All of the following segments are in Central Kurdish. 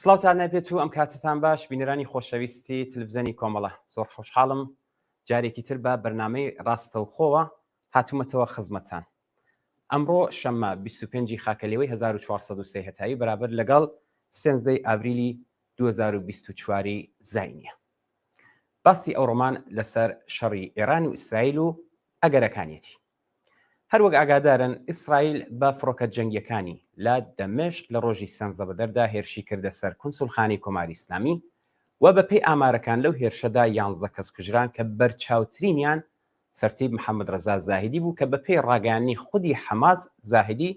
سڵاوتان نەبێت و ئەم کاتتان باش بینەرانی خۆشەویستی تلفزیۆنی کۆمەڵە زۆر خۆشحاڵم جارێکی تر بە بەرنامەی ڕاستەوخۆوە هاتوومەتەوە خزمەتان ئەمڕۆ شەممە 25 ی خاکەلێوەی 1403 هەتاوی بەرابەر لەگەڵ 13 ئاڤریلی 2024 زاینیە. باسی ئەوڕۆمان لەسەر شەڕی ئێران و ئیسرائیل و ئەگەرەکانیەتی. هەروەک ئاگادارن ئیسرائیل بە فڕۆکە جەنگیەکانی لە دەمشق لە ڕۆژی سێنزەبەدەردا هێرشی کردە سەر کونسوڵخانەی کۆماری ئیسلامی و بەپێی ئامارەکان لەو هێرشەدا یانزدە کەس کوژران کە بەرچاوترینیان سەرتیپ محەمەد ڕەزا زاهیدی بوو کە بەپێی ڕاگەیاندنی خودی حەماس زاهیدی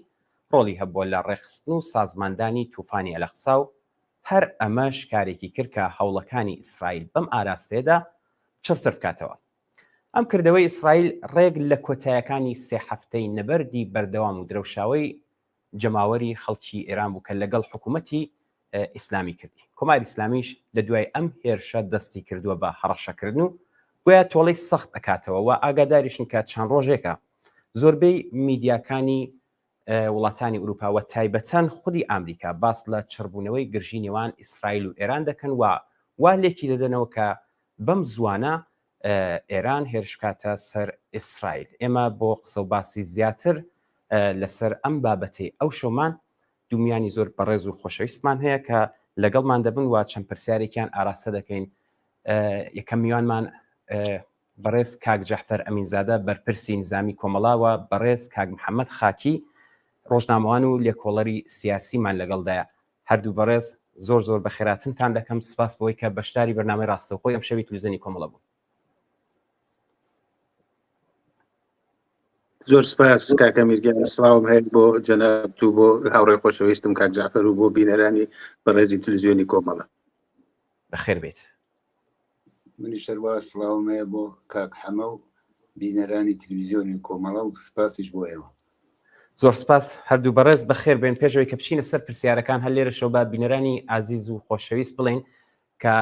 ڕۆڵی هەبووە لە ڕێکخستن و سازماندانی توفانی ئەلەقسا و هەر ئەمەش کارێکی کرد کە هەوڵەکانی ئیسرائیل بەم ئاراستەیەدا چڕتر بکاتەوە. ئەم کردەوەی ئیسرائیل ڕێک لە کۆتایەکانی سێ هەفتەی نەبەردی بەردەوام و درەوشاوەی جەماوەری خەڵکی ئێران بوو کە لەگەڵ حکوومەتی ئیسلامی کردی. کۆماری ئیسلامیش لە دوای ئەم هێرشە دەستی کردووە بە هەڕەشەکردن و گویا تۆڵەی سەخت ئەکاتەوە و ئاگاداریشن کە چەند ڕۆژێکە زۆربەی میدیاکانی وڵاتانی ئوروپا و تایبەتەن خودی ئامریکا باس لە چڕبوونەوەی گرژی نێوان ئیسرائیل و ئێران دەکەن و وا لێکی دەدەنەوە کە بەم زووانە ئێران هێرش بکاتە سەر ئیسرائیل. ئێمە بۆ قسە و باسی زیاتر لەسەر ئەم بابەتەی ئەو شەومان دوو میوانی زۆر بەڕێز و خۆشەویستمان هەیە کە لەگەڵمان دەبن و چەند پرسیارێکیان ئاراستە دەکەین. یەکەم میوانمان بەڕێز کاک جەعفەر ئەمینزادە بەرپرسی نیزامی کۆمەڵە و بەڕێز کاک محەممەد خاکی ڕۆژنامەوان و لێکۆڵەری سیاسیمان لەگەڵدایە. هەردوو بەڕێز زۆر زۆر بەخێراتنتان دەکەم، سپاس بۆی کە بەشداری بەرنامەی ڕاستەوخۆی ئەمشەوی تلویزیۆنی کۆمەڵە بوون. زۆر سپاس کاک ئەمیر گیان، سڵاوم هەیە بۆ جەنابت و بۆ هاوڕێ خۆشەویستم کاک جەعفەر و بۆ بینەرانی بەڕێزی تلویزیۆنی کۆمەڵە. بەخێر بێیت. منیش هەروا سڵاوم هەیە بۆ کاک حەمە و بینەرانی تلویزیۆنی کۆمەڵە و سپاسیش بۆ ئێوە. زۆر سپاس هەردوو بەڕێز بەخێر بێن. پێش ئەوەی کە بچینە سەر پرسیارەکان هەر لێرەشەوە با بینەرانی ئازیز و خۆشەویست بڵێین کە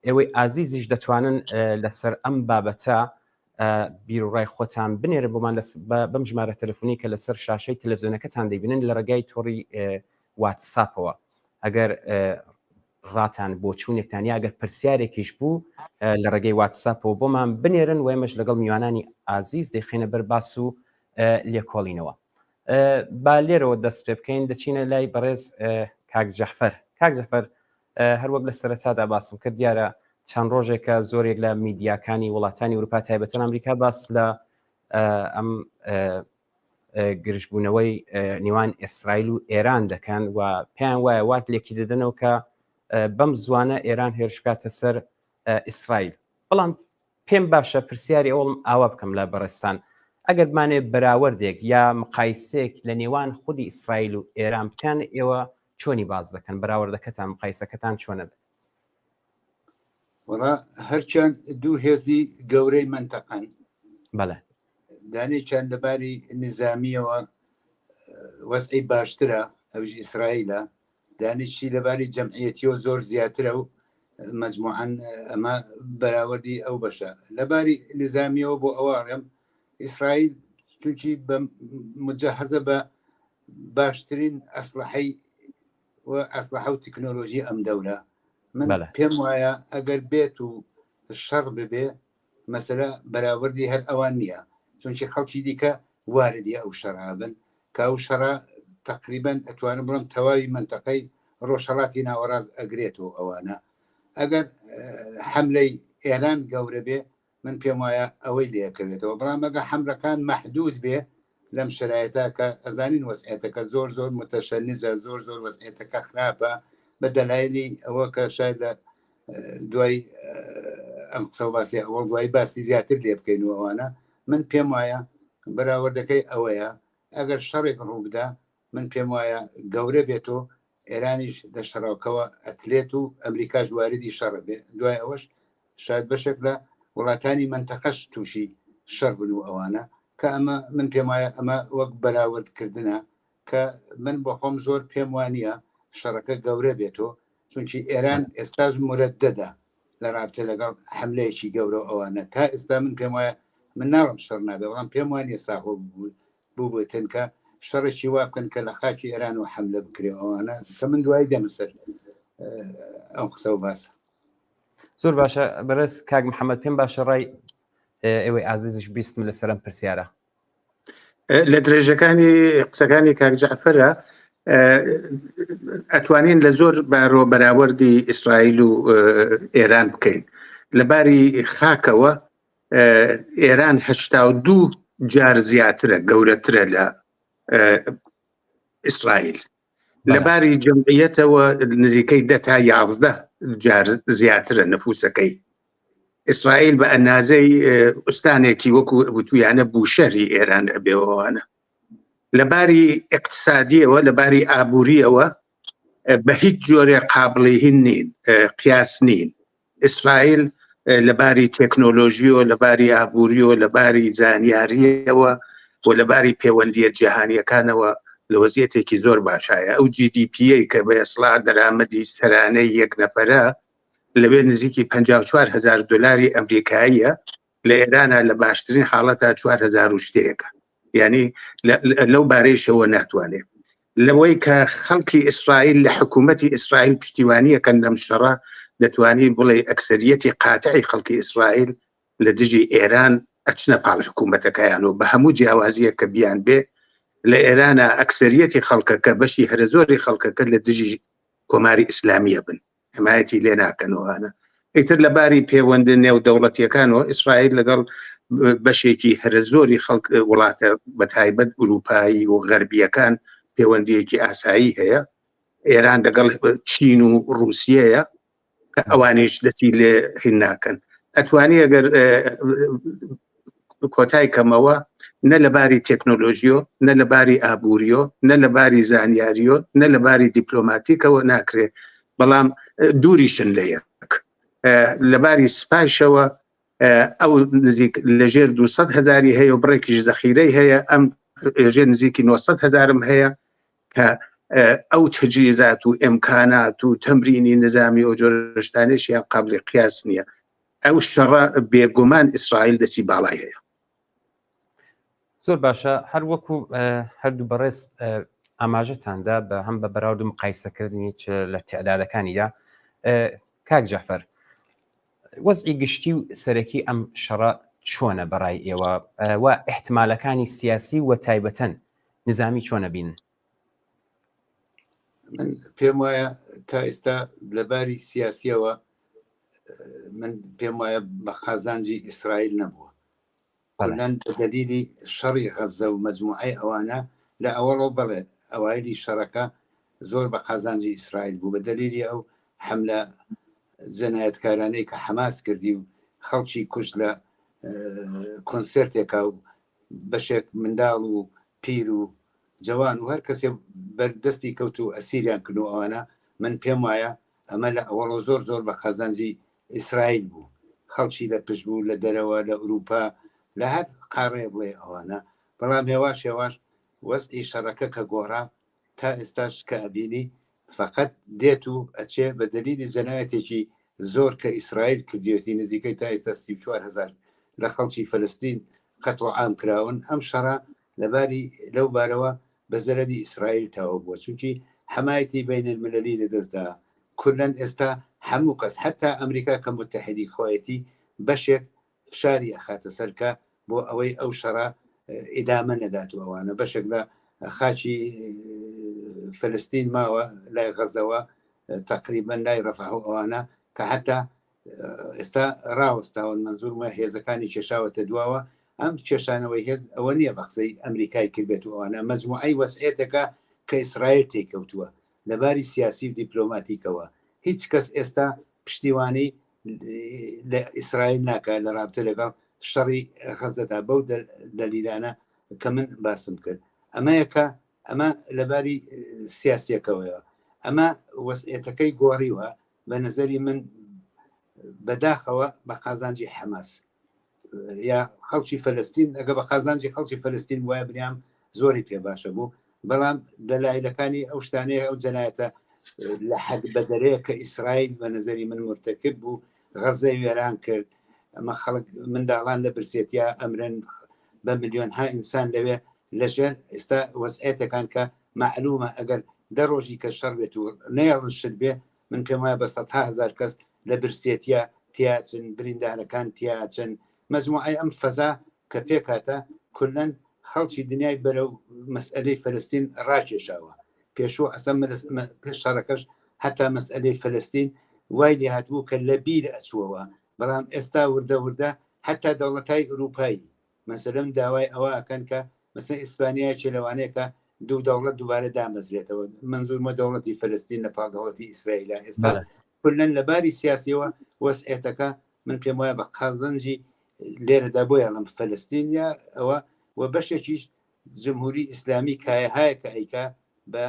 ئێوەی ئازیزیش دەتوانن لەسەر ئەم بابەتە بیروڕای خۆتان بنێرن بۆمان بەم ژمارە تەلەفۆنی کە لەسەر شاشەی تەلەڤزیۆنەکەتان دەیبینن لە ڕێگای تۆڕی واتساپەوە ئەگەر ڕاتان بۆچوونێکتان یا گەر پرسیارێکیش بوو لە ڕێگەی واتساپەوە بۆمان بنێرن و ئێمەش لەگەڵ میوانانی ئازیز دەیخەینە بەر باس و لێکۆڵینەوە. با لێرەوە دەست پێ بکەین دەچینە لای بەڕێز کاک جەحفەر. کاک جەحفەر هەروەک لە سەرەتادا باسم کرد دیارە چەند ڕۆژێکە زۆرێک لە میدیاکانی وڵاتانی ئەوروپا تایبەتەن ئەمریکا باس لە ئەم گرژبوونەوەی نێوان ئیسرائیل و ئێران دەکەن و پێیان وایە وات لێکی دەدەنەوە کە بەم زوانە ئێران هێرش بکاتە سەر ئیسرائیل. بەڵام پێم باشە پرسیاری ئەوڵم ئاوا بکەم لە بەڕێزتان، ئەگەر بمانەوێت بەراوردێک یا مقایسەیەک لە نێوان خودی ئیسرائیل و ئێران بکەن، ئێوە چۆنی باس دەکەن، بەراوردەکەتان، مقایسەکەتان چۆنە؟ وەڵا هەرچەند دوو هێزی گەورەی مەنتەقەن. بەڵێ. دانێکیان لەباری نزامیەوە وەزعی باشترە ئەوش ئیسرائیلە دانیشی لەباری جەمعیەتیەوە زۆر زیاترە و مەجموعەن ئەمە بەراوردی ئەو بەشە لەباری نزامیەوە بۆ ئەوە ئیسرائیل چونکی بە مجەهەزە بە باشترین ئەسلحەی و ئەسلحە و تەکنۆلۆژی ئەم دەورە من پێم وایە ئەگەر بێت و شەڕ ببێ مەسەلە بەراوردی هەر ئەوان نییە چونکی خەڵکی دیکە واردی ئەو شەڕا بن کە ئەو شەڕە تقریبا ئەتوانم بڵم تەواوی منتەقەی ڕۆژهەڵاتی ناوەڕاست ئەگرێتەوە ئەوانە ئەگەر حملەی ئێران گەورە بێ من پێم وایە ئەوەی لەکەوێتەوە بەڵام ئەگە حملەکان محدود بێ لەم شرایەتە کە ئەزانین وەزعێتەکە زۆر زۆر متەشەنجە زۆر زۆر وەزعێتەکە خراپە بە دەلایلی ئەوە کە شاید لە دوای ئەم قسە و باسی ئەوە دوای باسی زیاتر لێ بکەین و ئەوانە من پێم وایە بەراوردەکەی ئەوەیە ئەگەر شەڕێک ڕووبدا من پێم وایە گەورە بێت و ئێرانیش لە شەڕەکەوە ئەتلێت و ئەمریکاش واردی شەڕ بێ دوای ئەوەش شاید بەشێک لە وڵاتانی منتەقەش تووشی شەڕ بن و ئەوانە کە ئەمە من پێم وایە ئەمە وەک بەراوردکردە کە من بۆ خۆم زۆر پێم وانە شەڕەکە گەورە بێتەوە چونکی ئێران ئێستاش مورەدەدە لە رابتە لەگەڵ حملەیەکی گەورە و ئەوانە تا ئێستا من پێم وایە من ناڵم شەڕ نابێ بەڵام پێم وانە ساغۆ بووبێتن کە شەڕێکی وا بکەن کە لە خاکی ئێران و حملە بکرێ ئەوانە کە من دوای دەمە سەر. ئەو قسە و باسە. زۆر باشە بەڕێز کاک محەممەد پێم باشە ڕای ئێوەی ئازیزیش بیستم لەسەر ئەم پرسیارە. لە درێژەکانی قسەکانی کاک جەعفەرە ئەتوانین لە زۆر بارۆ بەراوردی ئیسرائیل و ئێران بکەین لە باری خاکەوە ئێران 82 جار زیاترە گەورەترە لە ئیسرائیل لەباری جمعیەتەوە نزیکەی دە تا 11 جار زیاترە نفوسەکەی ئیسرائیل بە ئەنازەی ئوستانێکی وەکو وتویانە بوشەری ئێران ئەبێەوەوانە لەباری اقتصادیەوە لەباری ئابووریەوە بە هیچ جۆرێ قابلی هین نین قیاس نین ئیسرائیل لەباری تەکنۆلۆژیەوە لەباری ئابووریەوە لەباری زانیاریەوە و لەباری پەیوەندیە جیهانیەکانەوە لە وەزیەتێکی زۆر باشایە ئەو GDP کە بە ئێسڵا دەرامەتی سەرانەی یەک نەفەرە لەوێ نزیکی 54 هزار دلاری ئەمریکاییە لە ئێرانە لە باشترین حاڵەتە 4000 و شتەیەکە یعنی لەو بارەیشەوە ناتوانێت لەوەی کە خەڵکی ئیسرائیل لە حکوومەتی ئیسرائیل پشتیوانیەکەن لەم شەڕە دەتوانی بڵێ ئەکسەریەتی قاتعی خەڵکی ئیسرائیل لە دژی ئێران ئەچنە پاڵ حکوومەتەکەیان و بە هەموو جیاوازیە کە بیان بێ لە ئێرانە ئەکسەریەتی خەڵکەکە بەشی هەرە زۆری خەڵکەکە لە دژی کۆماری ئیسلامیە بن حمایەتی لێ ناکەن وانە ئیتر لە باری پێوەندە نێودەوڵەتیەکانەوە ئیسرائیل لەگەڵ بەشێکی هەرە زۆری خەڵک وڵاتە بە تایبەت ئوروپایی و غەربیەکان پەیوەندیەکی ئاسایی هەیە ئێران لەگەڵ چین و رووسیەیە کە ئەوانیش دەستی لێ هین ناکەن ئەتوانی ئەگەر کۆتای کەمەوە نە لە باری تەکنۆلۆژیۆ نە لە باری ئابووریۆ نە لە باری زانیاریۆ نە لە باری دیپلۆماتیکەوە ناکرێ بەڵام دووریشن لە یەک لە باری سپایشەوە ئەو نزیک لەژێر 200 هزاری هەیە و بڕێکیش زەخیرەی هەیە ئەم ژێر نزیکی 900 هزارم هەیە کە ئەو تەجیزات و ئەمکانات و تەمرینی نظامی و جۆرشتانێشیان قابلی قیاس نییە ئەو شەڕە بێگومان ئیسرائیل دەستی باڵای هەیە. زۆر باشە هەر وەکو هەردوو بەڕێز ئاماژەتاندا بە هەم بە بەراورد و مقایسەکردنی چ لە تعدادەکانیدا کاک جەعفەر وەزعی گشتی و سەرەکی ئەم شەڕە چۆنە بەڕای ئێوە و احتمالەکانی سیاسی و تایبەتەن نظامی چۆنە بین؟ من پێم وایە تا ئێستا لەباری سیاسیەوە من پێم وایە بە قازانجی ئیسرائیل نەبووە کلەن بە دەلیلی شەڕی غەزە و مەجموعەی ئەوانە لە ئەوەڵەوە بەڵێ ئەوایلی شەڕەکە زۆر بە قازانجی ئیسرائیل بوو بە دەلیلی ئەو حملە جەنایەتکارانەی کە حەماس کردی و خەڵکی کوشت لە کۆنسێرتێکا و بەشێک منداڵ و پیر و جەوان و هەر کەسێ بەردەستی کەوت و ئەسیریان کرد و ئەوانە من پێم وایە ئەمە لە ئەوەڵەوە زۆر زۆر بە قازانجی ئیسرائیل بوو خەڵکی لە پشت بوو لە دەرەوە لە ئوروپا لە هەر قاڕەیە بڵێ ئەوانە بەڵام هێواش هێواش وەزعی شەڕەکە کە گۆڕا تا ئێستاش کە ئەبینی فقط دێت و ئەچێ بە دەلیلی جەنایەتێکی زۆر کە ئیسرائیل کردیەتی نزیکەی تا ئێستا 34 هزار لە خەڵکی فەلەستین قەتڵ عام کراون ئەم شەڕە لەباری لەو بارەوە بە زەرەری ئیسرائیل تەواو بووە چونکی حەمایەتی بین المللی لەدەستدا کولەن ئێستا هەموو کەس حتا ئەمریکا کە متحدی خۆیەتی بەشێک فشاری ئەخاتە سەر کە بۆ ئەوەی ئەو شەڕە ئیدامە نەدات و ئەوانە بەشێک لە خاکی فلستین ماوە لای غەزەوە تقریبا لای ڕەفح و ئەوانە کە حتا ئێستا ڕاوەستاون مەنزورمە هێزەکانی کێشاوەتە دواوە ئەم کێشانەوەی هێز ئەوە نییە بە قسەی ئەمریکای کردبێت و ئەوانە مەجموعەی وەسعێتەکە کە ئیسرائیل تێکەوتووە لەباری سیاسی و دیپلۆماتیکەوە هیچ کەس ئێستا پشتیوانی لە ئیسرائیل ناکە لە رابتە لەگەڵ شەڕی غەزەدا بەو دەلیلانە کە من باسم کرد ئەمەیەکە ئەمە لەباری سیاسیەکەوەیە ئەمە وەسعێتەکەی گۆڕیوە بە نظری من بەداخەوە بە قازانجی حەماس یا خەڵکی فلستین ئەگە بە قازانجی خەڵکی فلستین وایە بریام زۆری پێ باشە بوو بەڵام دەلایلەکانی ئەو شتانەیە ئەو جەنایەتە لە حەد بەدەرەیە کە ئیسرائیل بە نظری من مرتکب بوو غەزەی وێران کرد ئەمە خەڵک منداڵان لە برسێتیا ئەمرن بە ملیۆن ها ئینسان لەوێ لەژێر ئێستا وەزعێتەکان کە معلومە ئەگەر دە ڕۆژی کە شەڕ بێت و نەیەڵن شت بێ. من پێم وایە بە سەدها هەزار کەس لە برسێتیە تیاچن بریندارەکان تیاچن مەجموعەی ئەم فەزا کە پێکهاتە کولەن خەڵکی دنیای بەرەو مەسئەلەی فەلەستین ڕاکێشاوە پێشوو ئەسە پێش شەڕەکەش هەتا مەسئەلەی فەلەستین وای لێ هاتبوو کە لە بیر ئەچووەوە بەڵام ئێستا وردە وردە هەتا دەوڵەتای ئەوروپایی مەسەلەن داوای ئەوە ئەکەن کە مەسەن ئیسپانیا یەکێ لەوانەیە کە دوو دەوڵەت دووبارە دامەزرێتەوە منزورمە دەوڵەتی فلستین لە پاڵ دەوڵەتی ئیسرائیل ئێستا کولەن لە باری سیاسیەوە وەسعێتەکە من پێم وایە بە قازنجی لێرەدا بۆ یاڵم فلستینیا ئەوە و بەشێکیش جمهوری ئیسلامی کایەهایە کە ئەیکا بە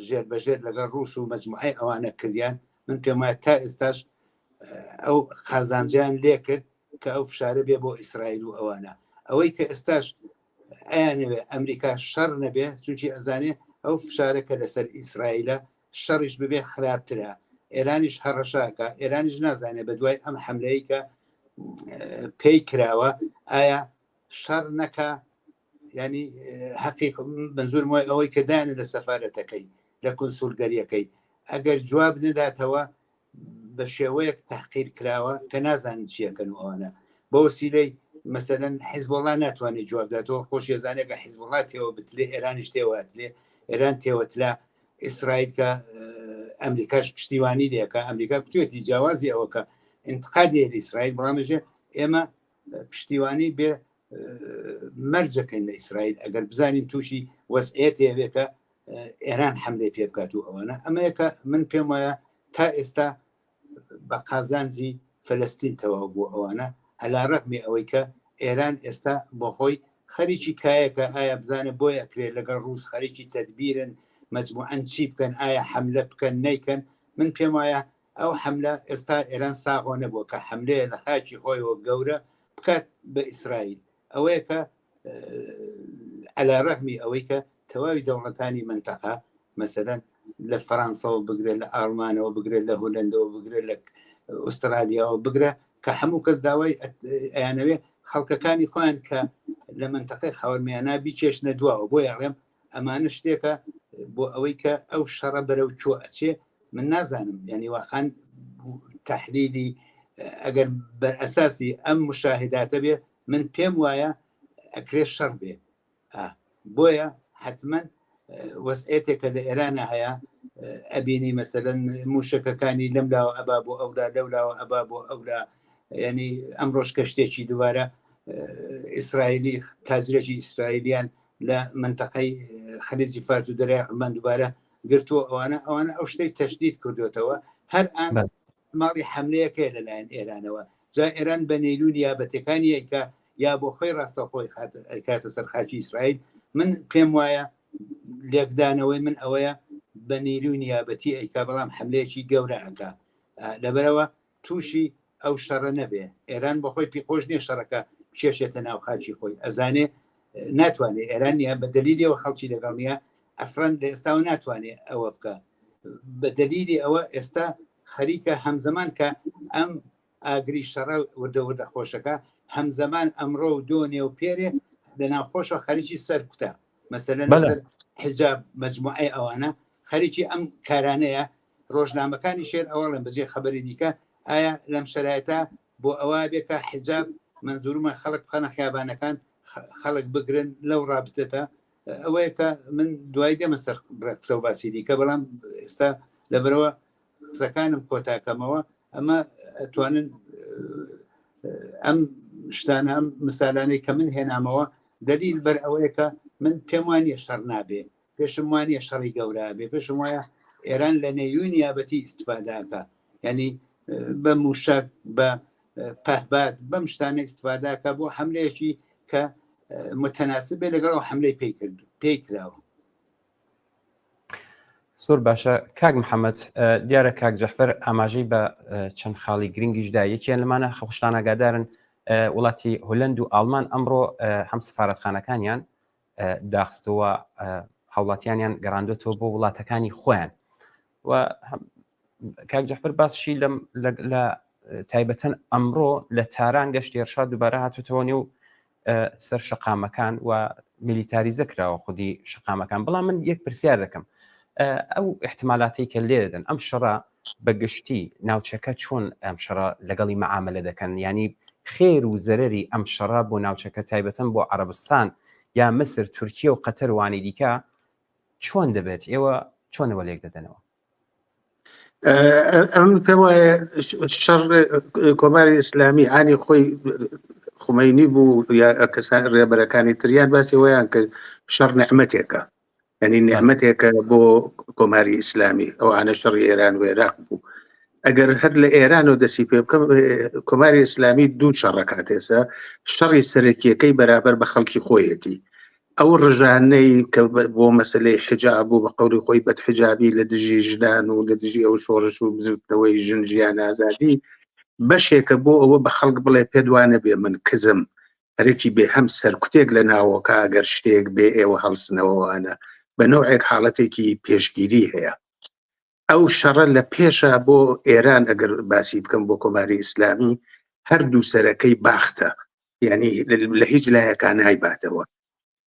ژێر بەژێر لەگەڵ ڕوس و مەجموعەی ئەوانە کردیان من پێم وایە تا ئێستاش ئەو قازانجیان لێکرد کە ئەو فشارە بێ بۆ ئیسرائیل و ئەوانە ئەوەی کە ئێستاش ئەیانەوێ ئەمریکا شەڕ نەبێ چونکی ئەزانێ ئەو فشارە کە لەسەر ئیسرائیلە شەڕیش ببێ خراپترە ئێرانیش هەڕەشاکە ئێرانیش نازانێ بە دوای ئەم حملەی کە پێی کراوە ئایا شەڕ نەکا ینی حەقی بەزور وای ئەوەی کە دانە لە سەفاەتەکەی لە کونسولگەریەکەی ئەگەر جواب نەداتەوە بە شێوەیەک تحقیر کراوە کە نازانن چیەکەن و ئەوانە بە وسیلەی مەسەلەن حیزبوڵا ناتوانێت جواب داتەوە خۆشیێزانێک کە حیزبوڵا تێوە بتلێ ئێرانیش تێوەتلێ ئێران تێوەتلا ئیسرائیل کە ئەمریکاش پشتیوانی لەکە ئەمریکا کوتێتی جیاوازی ئەوە کە انتقادی لە ئیسرائیل بەڵامژێ ئێمە پشتیوانی بێ مەرجەکەین لە ئیسرائیل ئەگەر بزانین تووشی وەزعێتێ بێکە ئێران حملەی پێ بکات و ئەوانە ئەمەیەکە من پێم وایە تا ئێستا بە قازانجی فلستین تەواو بوو ئەوانە ئەلا ڕەقمی ئەوەی کە ئێران ئێستا بۆ خۆی خەریکی کایەکە ئایا بزانە بۆی ئەکرێ لەگەڵ ڕوس خەریکی تدبیرن مجموعەن چی بکەن ئایا حملە بکەن نیکەن من پێم وایە ئەو حملە ئێستا ئێران ساغۆ نەبووە کە حملەیە لە خاکی خۆیەوە گەورە بکات بە ئیسرائیل ئەوەیە کە علا ڕەغمی ئەوەی کە تەواوی دەوڵەتانی منتەقە مەسەلەن لە فەرانسەوە بگرە لە ئاڵمانەوە بگرە لە هولەندەوە بگرە لە ئوسترالیاوە بگرە کە هەموو کەس داوای ئەیانەوێ خەڵکەکانی خۆیان کە لە منتەقەی خاوەرمیانە بیکێشنە دواوە بۆ یاڵێم ئەمانە شتێکە بۆ ئەوەی کە ئەو شەڕە بەرەو چۆ ئەچێ من نازانم ینی واقعا تحلیلی ئەگەر بەر ئەساسی ئەم مشاهداتە بێ من پێم وایە ئەکرێ شەڕ بێ بۆیە حتمما وەسئێتێکە لە ئێرانە هەیە ئەبینی مەسەەن موشەکەکانی لەم لاوە ئەبا بۆ ئەولا لەولاوە ئەبا بۆ ئەولا ینی ئەمڕۆژ کەشتێکی دووبارە ئیسرائیلی تاجرێکی ئیسرائیلیان لە منتەقەی خەلیجی فارس و دەریای عومان دووبارە گرتووە ئەوانە ئەوانە ئەو شتەی تەشدید کردوێتەوە هەر ئان ماڵی حملەیەکەیە لەلایەن ئێرانەوە جا ئێران بە نەیلو نیابەتەکانی ئەیکا یا بۆ خۆی ڕاستەوخۆی ئەیکاتە سەر خاکی ئیسرائیل من پێم وایە لێکدانەوەی من ئەوەیە بە نیلو نیابەتی ئەیکا بەڵام حملەیەکی گەورە ئەکا لەبەرەوە تووشی ئەو شەڕە نەبێ ئێران بەخۆی پیخۆش نییە شەڕەکە بکێشێتە ناو خاکی خۆی ئەزانێ ناتوانێت ئێران نییە بە دلیلەوە خەڵکی لەگەڵ نییە ئەسڵەن لە ئێستاوە ناتوانێت ئەوە بکە بە دلیلی ئەوە ئێستا خەریکە هەمزەمان کە ئەم ئاگری شەڕە وردە وردە خۆشەکە هەمزەمان ئەمڕۆ و دۆنێ و پێرێ لە ناوخۆشە خەریکی سەرکوتە مەسەلەن لەسەر حجاب مجموعەی ئەوانە خەریکی ئەم کارانەیە ڕۆژنامەکانی شێر ئەوەڵێن بەجێ خەبەری دیکە ئایا لەم شەرایەتە بۆ ئەوە بێ کە حجاب منزورمە خەڵک بخەنە خیابانەکان خەڵک بگرن لەو ڕابتەتە ئەوەیە کە من دوای دێمە سەر قسە و باسی دیکە بەڵام ئێستا لەبەرەوە قسەکانم کۆتاکەمەوە ئەمە ئەتوانن ئەم شتانە ئەم مثالانەی کە من هێنامەوە دلیل بەر ئەوەیە کە من پێم وانە شەڕ نابێ پێشم وانە شەڕی گەورە بێ پێشم وایە ئێران لە نەیوی نیابەتی استفاداکە ینی بە موشک بە پەهباد بەم شتانە ئیسفاداکە بۆ حملەیەکی کە متەناسب بێ لەگەڵ ئەو حملەی پێی کرد پێی کراوە زۆر باشە کاک محەممەد دیارە کاک جەحفەر ئاماژەی بە چەند خاڵی گرنگیشدا یەکیان لەمانە خۆشتان ئاگادارن وڵاتی هولەند و ئاڵمان ئەمڕۆ هەم سفارەتخانەکانیان داخستەوە هاوڵاتیانیان گەڕاندوێتەوە بۆ وڵاتەکانی خۆیان و کاک جەحفەر باسشی لەم لە تایبەتەن ئەمڕۆ لە تاران گەشتی ئێرشاد دووبارە هاتوتەوە نێو سەر شەقامەکان و میلیتاریزە کراوە خودی شەقامەکان بەڵام من یەک پرسیار دەکەم ئەو احتمالاتی کە لێ دەدەن ئەم شەڕە. بە گشتی ناوچەکە چۆن ئەم شەڕە لەگەڵی مەعامەلە دەکەن؟ یانی خێر و زەرەری ئەم شەڕە بۆ ناوچەکە تایبەتەن بۆ عەڕەبستان یا میسر، تورکیە و قەتەر وانی دیکە چۆن دەبێت؟ ئێوە چۆن ئەوە لێک دەدەنەوە؟ ئەم پێم وایە شەڕ کۆماری ئیسلامی ئانی خۆی خومەینی بوو یا کەسان ڕێبەرەکانی تریان باسی ئەوەیان کرد شەڕ نعمەتێکە یعنی نعمەتێکە بۆ کۆماری ئیسلامی ئەوانە شەڕی ئێران و عێراق بوو ئەگەر هەر لە ئێرانەوە دەسی پێ بکەم کۆماری ئیسلامی دوو شەڕەکات ئێستا شەڕی سەرەکیەکەی بەرابەر بە خەڵکی خۆیەتی ئەو ڕژانەی کە بۆ مەسلەی حجاب و بە قەولی خۆی بەدحجابی لە دژی ژنان و لە دژی ئەو شۆڕش و بزوتنەوەی ژن ژیان ئازادی بەشێکە بۆ ئەوە بە خەڵک بڵێ پێدوانە بێ من کزم هەرێکی بێ هەم سەرکوتێک لە ناوەکە ئەگەر شتێک بێ ئێوە هەڵسنەوەوانە بە نەوعێک حاڵەتێکی پێشگیری هەیە ئەو شەڕە لە پێشە بۆ ئێران ئەگەر باسی بکەم بۆ کۆماری ئیسلامی هەردوو سەرەکەی باختە یعنی لە هیچ لایەکان نایباتەوە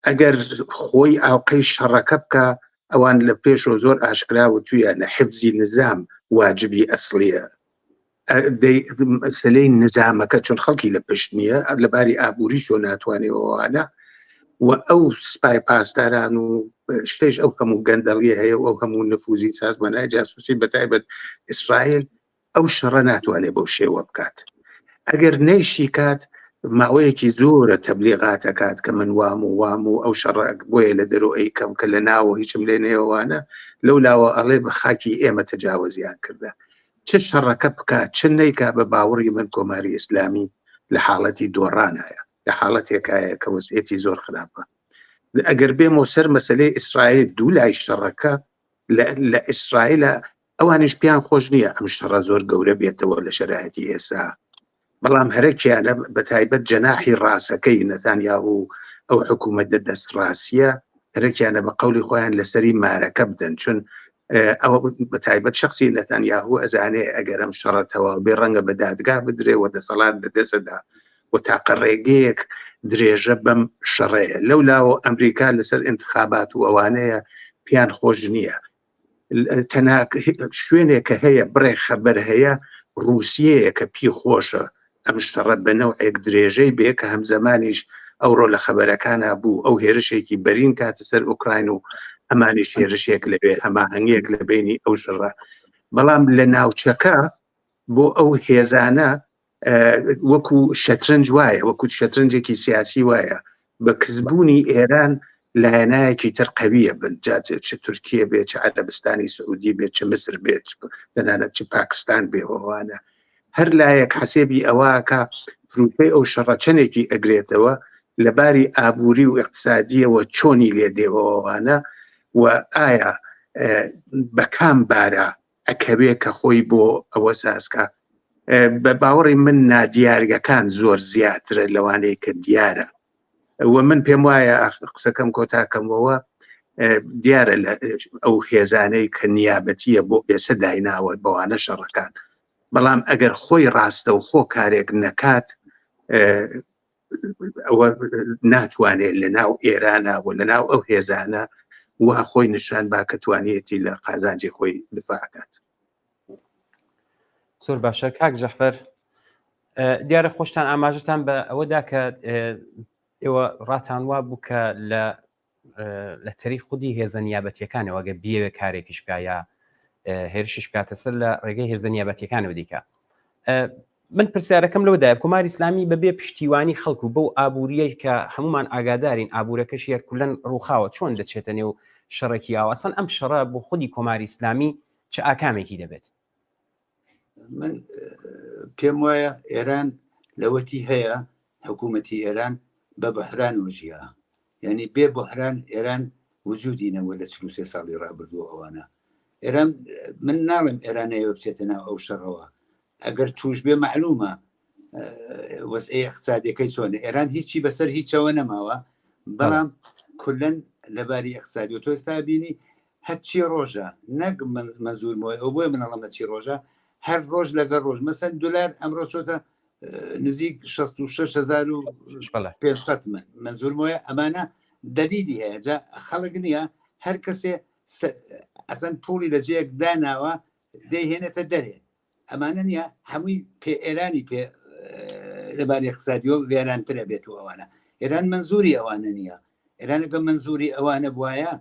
ئەگەر خۆی ئاوقەی شەڕەکە بکە ئەوان لە پێشەوە زۆر ئاشکرا و تویانە حفزی نظام واجبی ئەسلیە مەسلەی نظامەکە چون خەڵکی لە پشت نییە لە باری ئابووری شۆ ناتوانێتەوەوانە و ئەو سپای پاسداران و شتێش ئەو هەموو گەندەڵیە هەیە و ئەو هەموو نفوزی سازمانای جاسوسی بە تایبەت ئیسرائیل ئەو شەڕە ناتوانێت بەو شێوە بکات ئەگەر نەیشی کات ماوەیەکی زۆرە تەبلیغاتەکات کە من وام و وام و ئەو شەڕە بۆیە لە دەرۆ ئەیکەم کە لە ناوە هیچم لێ نێوانە لەو لاوە ئەڵێ بە خاکی ئێمە تەجاوزیان کردە چ شەڕەکە بکا چ نەیکا بە باوەڕی من کۆماری ئیسلامی لە حاڵەتی دۆڕانایە لە حاڵەتێکایە کە وەزعیەتی زۆر خراپە ئەگەر بێمەوە سەر مەسلەی ئیسرائیل دوو لای شەڕەکە لە ئیسرائیلە ئەوانیش پێیان خۆش نییە ئەم شەڕە زۆر گەورە بێتەوە لە شەرایەتی ئێسا بەڵام هەرەکیانە بە تایبەت جەناحی ڕاستەکەی نەتانیاهو ئەو حکوومەتە دەستڕاستیە هەرەکیانە بە قەولی خۆیان لەسەری مارەکە بدەن چون ئەوە بە تایبەت شخصی نەتانیاهو ئەزانێ ئەگەر ئەم شەڕە تەواو بێ ڕەنگە بە دادگا بدرێ و دەسەڵات بەدەسەدا و تاقە ڕێگەیەک درێژە بەم شەڕەیە لەو لاوە ئەمریکا لەسەر انتخابات و ئەوانەیە پیان خۆش نییە تەنها شوێنێک کە هەیە بڕێ خەبەر هەیە ڕووسیەیە کە پی خۆشە ئەم شەڕە بە نەوعێک درێژەی بێ کە هەمزەمانیش ئەوڕۆ لە خەبەرەکانا بوو ئەو هێرشێکی بەرین کاتە سەر ئۆکراین و ئەمانیش هێرشێک لەوێ هەماهەنگیەک لە بینی ئەو شەڕە بەڵام لە ناوچەکە بۆ ئەو هێزانە وەکو شەترەنج وایە وەکو شەترەنجێکی سیاسی وایە بە کزبوونی ئێران لایەنایەکی تر قەویە بن جا چ تورکیە بێت چ عەرەبستانی سعودی بێت چ مسر بێت تەنانەت چ پاکستان بێ ئەوانە هەر لایەک حەسێبی ئەوەکە پروپەی ئەو شەڕە چەندێکی ئەگرێتەوە لە باری ئابووری و اقتصادیەوە چۆنی لێ دێوەوانە و ئایا بە کام بارە ئەکەوێ کە خۆی بۆ ئەوە سازکە بە باوەڕی من نادیارگەکان زۆر زیاترە لەوانەیە کە دیارە و من پێم وایە قسەکەم کۆتاکەمەوە دیارە لە ئەو هێزانەی کە نیابەتیە بۆ ئێسە دایناوە بەوانە شەڕەکات بەڵام ئەگەر خۆی ڕاستە و خۆ کارێک نەکات ئەوە ناتوانێت لە ناو ئێرانە و لە ناو ئەو هێزانە وا خۆی نیشان با کە توانیەتی لە قازانجی خۆی دفاعکات. زۆر باشە کاک جەحفەر دیارە خۆشتان ئاماژەتان بە ئەوەدا کە ئێوە ڕاتان وا بوو کە لە لە تەری خودی هێزە نیابەتیەکانەوە گە بیەوێ کارێکیش بکە یا هێرشیش بکاتە سەر لە ڕێگەی هێزە نیابەتیەکانەوە دیکە من پرسیارەکەم لەوەدایە کۆماری ئیسلامی بەبێ پشتیوانی خەڵک و بەو ئابووریەی کە هەمومان ئاگادارین ئابوورەکەش یەرکولەن ڕووخاوە چۆن دەچێتە نێو شەڕێکی ئاوا ئەسڵەن ئەم شەڕە بۆ خودی کۆماری ئیسلامی چ ئاکامێکی دەبێت؟ من پێم وایە ئێران لەوەتی هەیە حکوومەتی ئێران بە بەحران وەژیا یعنی بێ بحران ئێران وجودی نەوە لە 43 ساڵی ڕابردوو ئەوانە ئێران من ناڵم ئێران نەیەوە بچێتە ناو ئەو شەڕەوە ئەگەر توش بێ معلومە وەزعی اقتصادیەکەی چۆنە ئێران هیچی بەسەر هیچەوە نەماوە بەڵام کولەن لەباری اقتصادی و تۆ ئێستا بینی هەرچی ڕۆژە نەک مەزور بۆی ئەو بۆیە منەڵەمە چی ڕۆژە هەر ڕۆژ لەگەڵ ڕۆژ مەسەن دلار ئەمڕۆ چۆتە نزیک 66500 من منزور مۆیە ئەمانە دەلیلی هەیە جا خەڵک نییە هەر کەسێ ئەسەن پوڵی لە جەیەک داناوە. دەیهێنێتە دەرێ ئەمانە نیە هەمووی پێ ئێرانی پێ لەباری اقتصادیەوە وێرانترە بێت و ئەوانە ئێران منزوری ئەوانە نییە ئێرانەکە منزوری ئەوانە بواە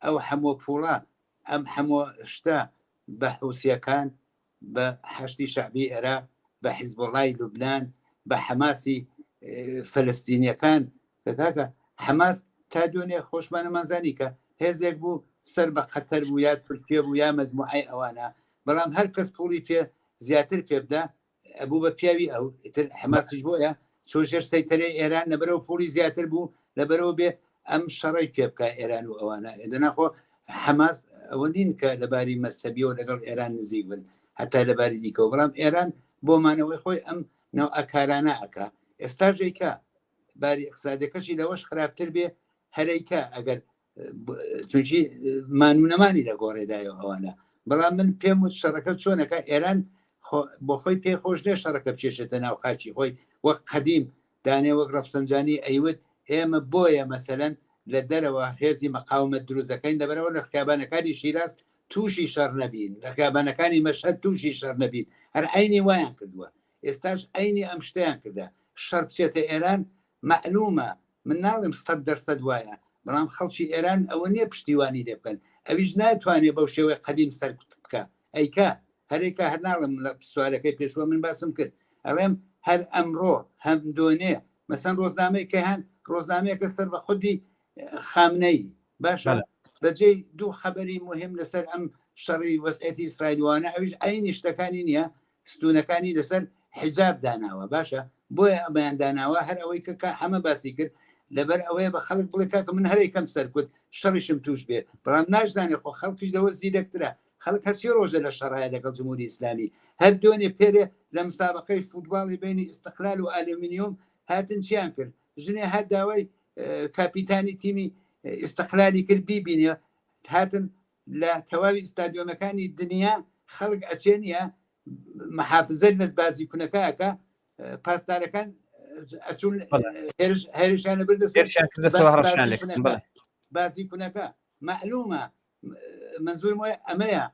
ئەو هەموو پوڵە ئەم هەموو شتە بە حوسیەکان بە حەشدی شەعبی عێراق، بە حیزبوڵای لوبنان، بە حەماسی فەلەستینیەکان کە کاکە حەماس تا دوێنێ خۆشمانەمانزانی کە هێزێک بوو سەر بە قەتەر بوو یا تورکیە بوو یا مەجموعەی ئەوانە بەڵام هەر کەس پوڵی پێ زیاتر پێ بدە ئەبوو بە پیاوی ئەو ئیتر حەماسیش بۆیە چۆ ژێر سەیتەرەی ئێران لەبەرەوە پوڵی زیاتر بوو لەبەرەوە بێ ئەم شەڕەی پێ بکە ئێران و ئەوانە دەناخۆ حەماس ئەوە نین کە لەباری مەسەبیەوە لەگەڵ ئێران نزیک بن هەتا لەباری دیکەوە بەڵام ئێران بۆ مانەوەی خۆی ئەم نەوەکارانە ئەک ئێستا ژێکە باری اقتصادەکەشی لەوەش خراپتر بێ هەرەیکە ئەگەر چونکی مانونەمانی لە گۆڕێدایە ئەوانە بەڵام من پێم وت شەڕەکە چۆنەکە ئێران بۆ خۆی پێ خۆش نێ شەڕەکە بچێشێتە ناو خاچی خۆی وەک قەدیم دانێ وەک ڕەفسەنجانی ئەیوت ئێمە بۆیە مەسەلەن لە دەرەوە هێزی مەقاومەت دروست دەکەین لەبەرەوە لە خیابانەکانی شیراز تووشی شەڕ نەبین لە خیابانەکانی مەشهەد تووشی شەڕ نەبین هەر عینی وایان کردووە ئێستاش عینی ئەم شتیان کردە شەڕ بچێتە ئێران مەعلومە من ناڵێم 100% وایە بەڵام خەڵکی ئێران ئەوە نییە پشتیوانی لێ بکەن ئەویش ناتوانێت بەو شێوەی قەدیم سەرکوت بکە ئەیکا هەرێکە هەر ناڵم لە سوالەکەی پێشوە من باسم کرد ئەڵێم هەر ئەمڕۆ هەم دۆنێ مەسەن ڕۆزنامەی کە هەن ڕۆزنامەیەکە سەر بە خودی خامنەی باشە بەجێ دوو خەبەری مهم لەسەر ئەم شەڕی وەزعەتی ئیسرائیلوانە ئەویش عینی شتەکانی نییە ستونەکانی لەسەر حیجاب داناوە باشە بۆیە ئەمەیان داناوە هەر ئەوەی کە کا حەمە باسی کرد لەبەر ئەوەیە بە خەڵک بڵێ کاکە من هەرێک کەم سەرکوت شەڕیشم توش بێ بەڵام ناشزانێ خۆ خەڵکیش لەوە زیرەکترە خەڵک هەرچی ڕۆژە لە شەڕایە لەگەڵ جمهوری ئیسلامی هەر دوێنێ پێرێ لە مسابقەی فوتباڵی بینی ئیستقلال و ئالومینیوم هاتن چیان کرد ژنێ هات داوای کاپیتانی تیمی ئیستقلالی کرد بیبینێ هاتن لە تەواوی ئیستادیۆمەکانی دنیا خەڵک ئەچێ نییە محافزە لەس بازی کونەکەکە پاسدارەکان ئەچون هێرشیانە بردە بازی کونەکە معلومە منزورم وایە ئەمەیە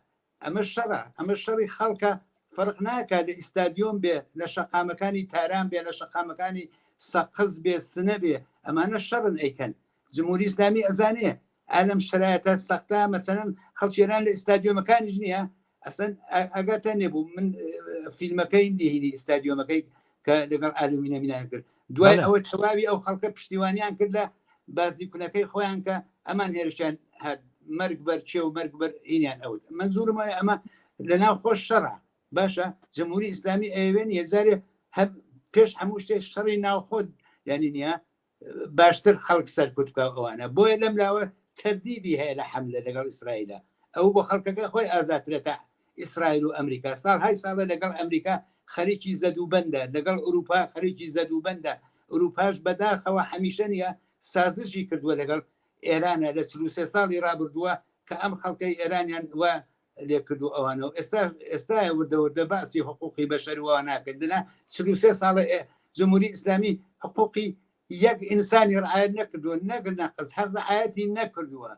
ئەمە شەڕە ئەمە شەڕی خەڵکە فەرق ناکە لە ئیستادیۆم بێ لە شەقامەکانی تاران بێ لە شەقامەکانی سەقز بێ سنە بێ ئەمانە شەڕن ئەیکەن جمهوری ئیسلامی ئەزانێ ئالەم شرایەتە سەختە مەسەلەن خەڵکی ئێران لە ئیستادیۆمەکانیش نییە ئەسەن ئەگاتان نەبوو من فیلمەکەی نهینی ئیستادیۆمەکەی کە لەگەڵ ئالومینە مینان کرد دوای ئەوە تەواوی ئەو خەڵکە پشتیوانیان کرد لە بازی کونەکەی خۆیان کە ئەمان هێرشیان هات مەرگ بەر چێ و مەرگ بەر هینیان ئەوت منزورم وایە ئەمە لە ناو خۆش شەڕە باشە جمهوری ئیسلامی ئەوێن یەجارێ پێش هەموو شتێک شەڕی ناوخۆ یعنی نییە باشتر خەڵک سەرکوت بکە ئەوانە بۆیە لەم لاوە تەردیدی هەیە لە حملە لەگەڵ ئیسرائیلە ئەو بۆ خەڵکەکە خۆی ئازاترە تا ئیسرائیل و ئەمریکا ساڵ های ساڵە لەگەڵ ئەمریکا خەریکی زەد و بەندە لەگەڵ ئەوروپا خەریکی زەد و بەندە ئەوروپاش بەداخەوە هەمیشە نییە سازشی کردووە لەگەڵ ئێرانە لە 43 ساڵی ڕابردووە کە ئەم خەڵکەی ئێرانیان و لێکرد و ئەوانە و ئێستا ئێستا وردە وردە باسی حقوقی بەشەر و ناکردنە 43 ساڵە جمهوری ئیسلامی حقوقی یەک ئینسانی ڕعایەت نەکردووە نەک نەقز هەر ڕعایەتی نەکردووە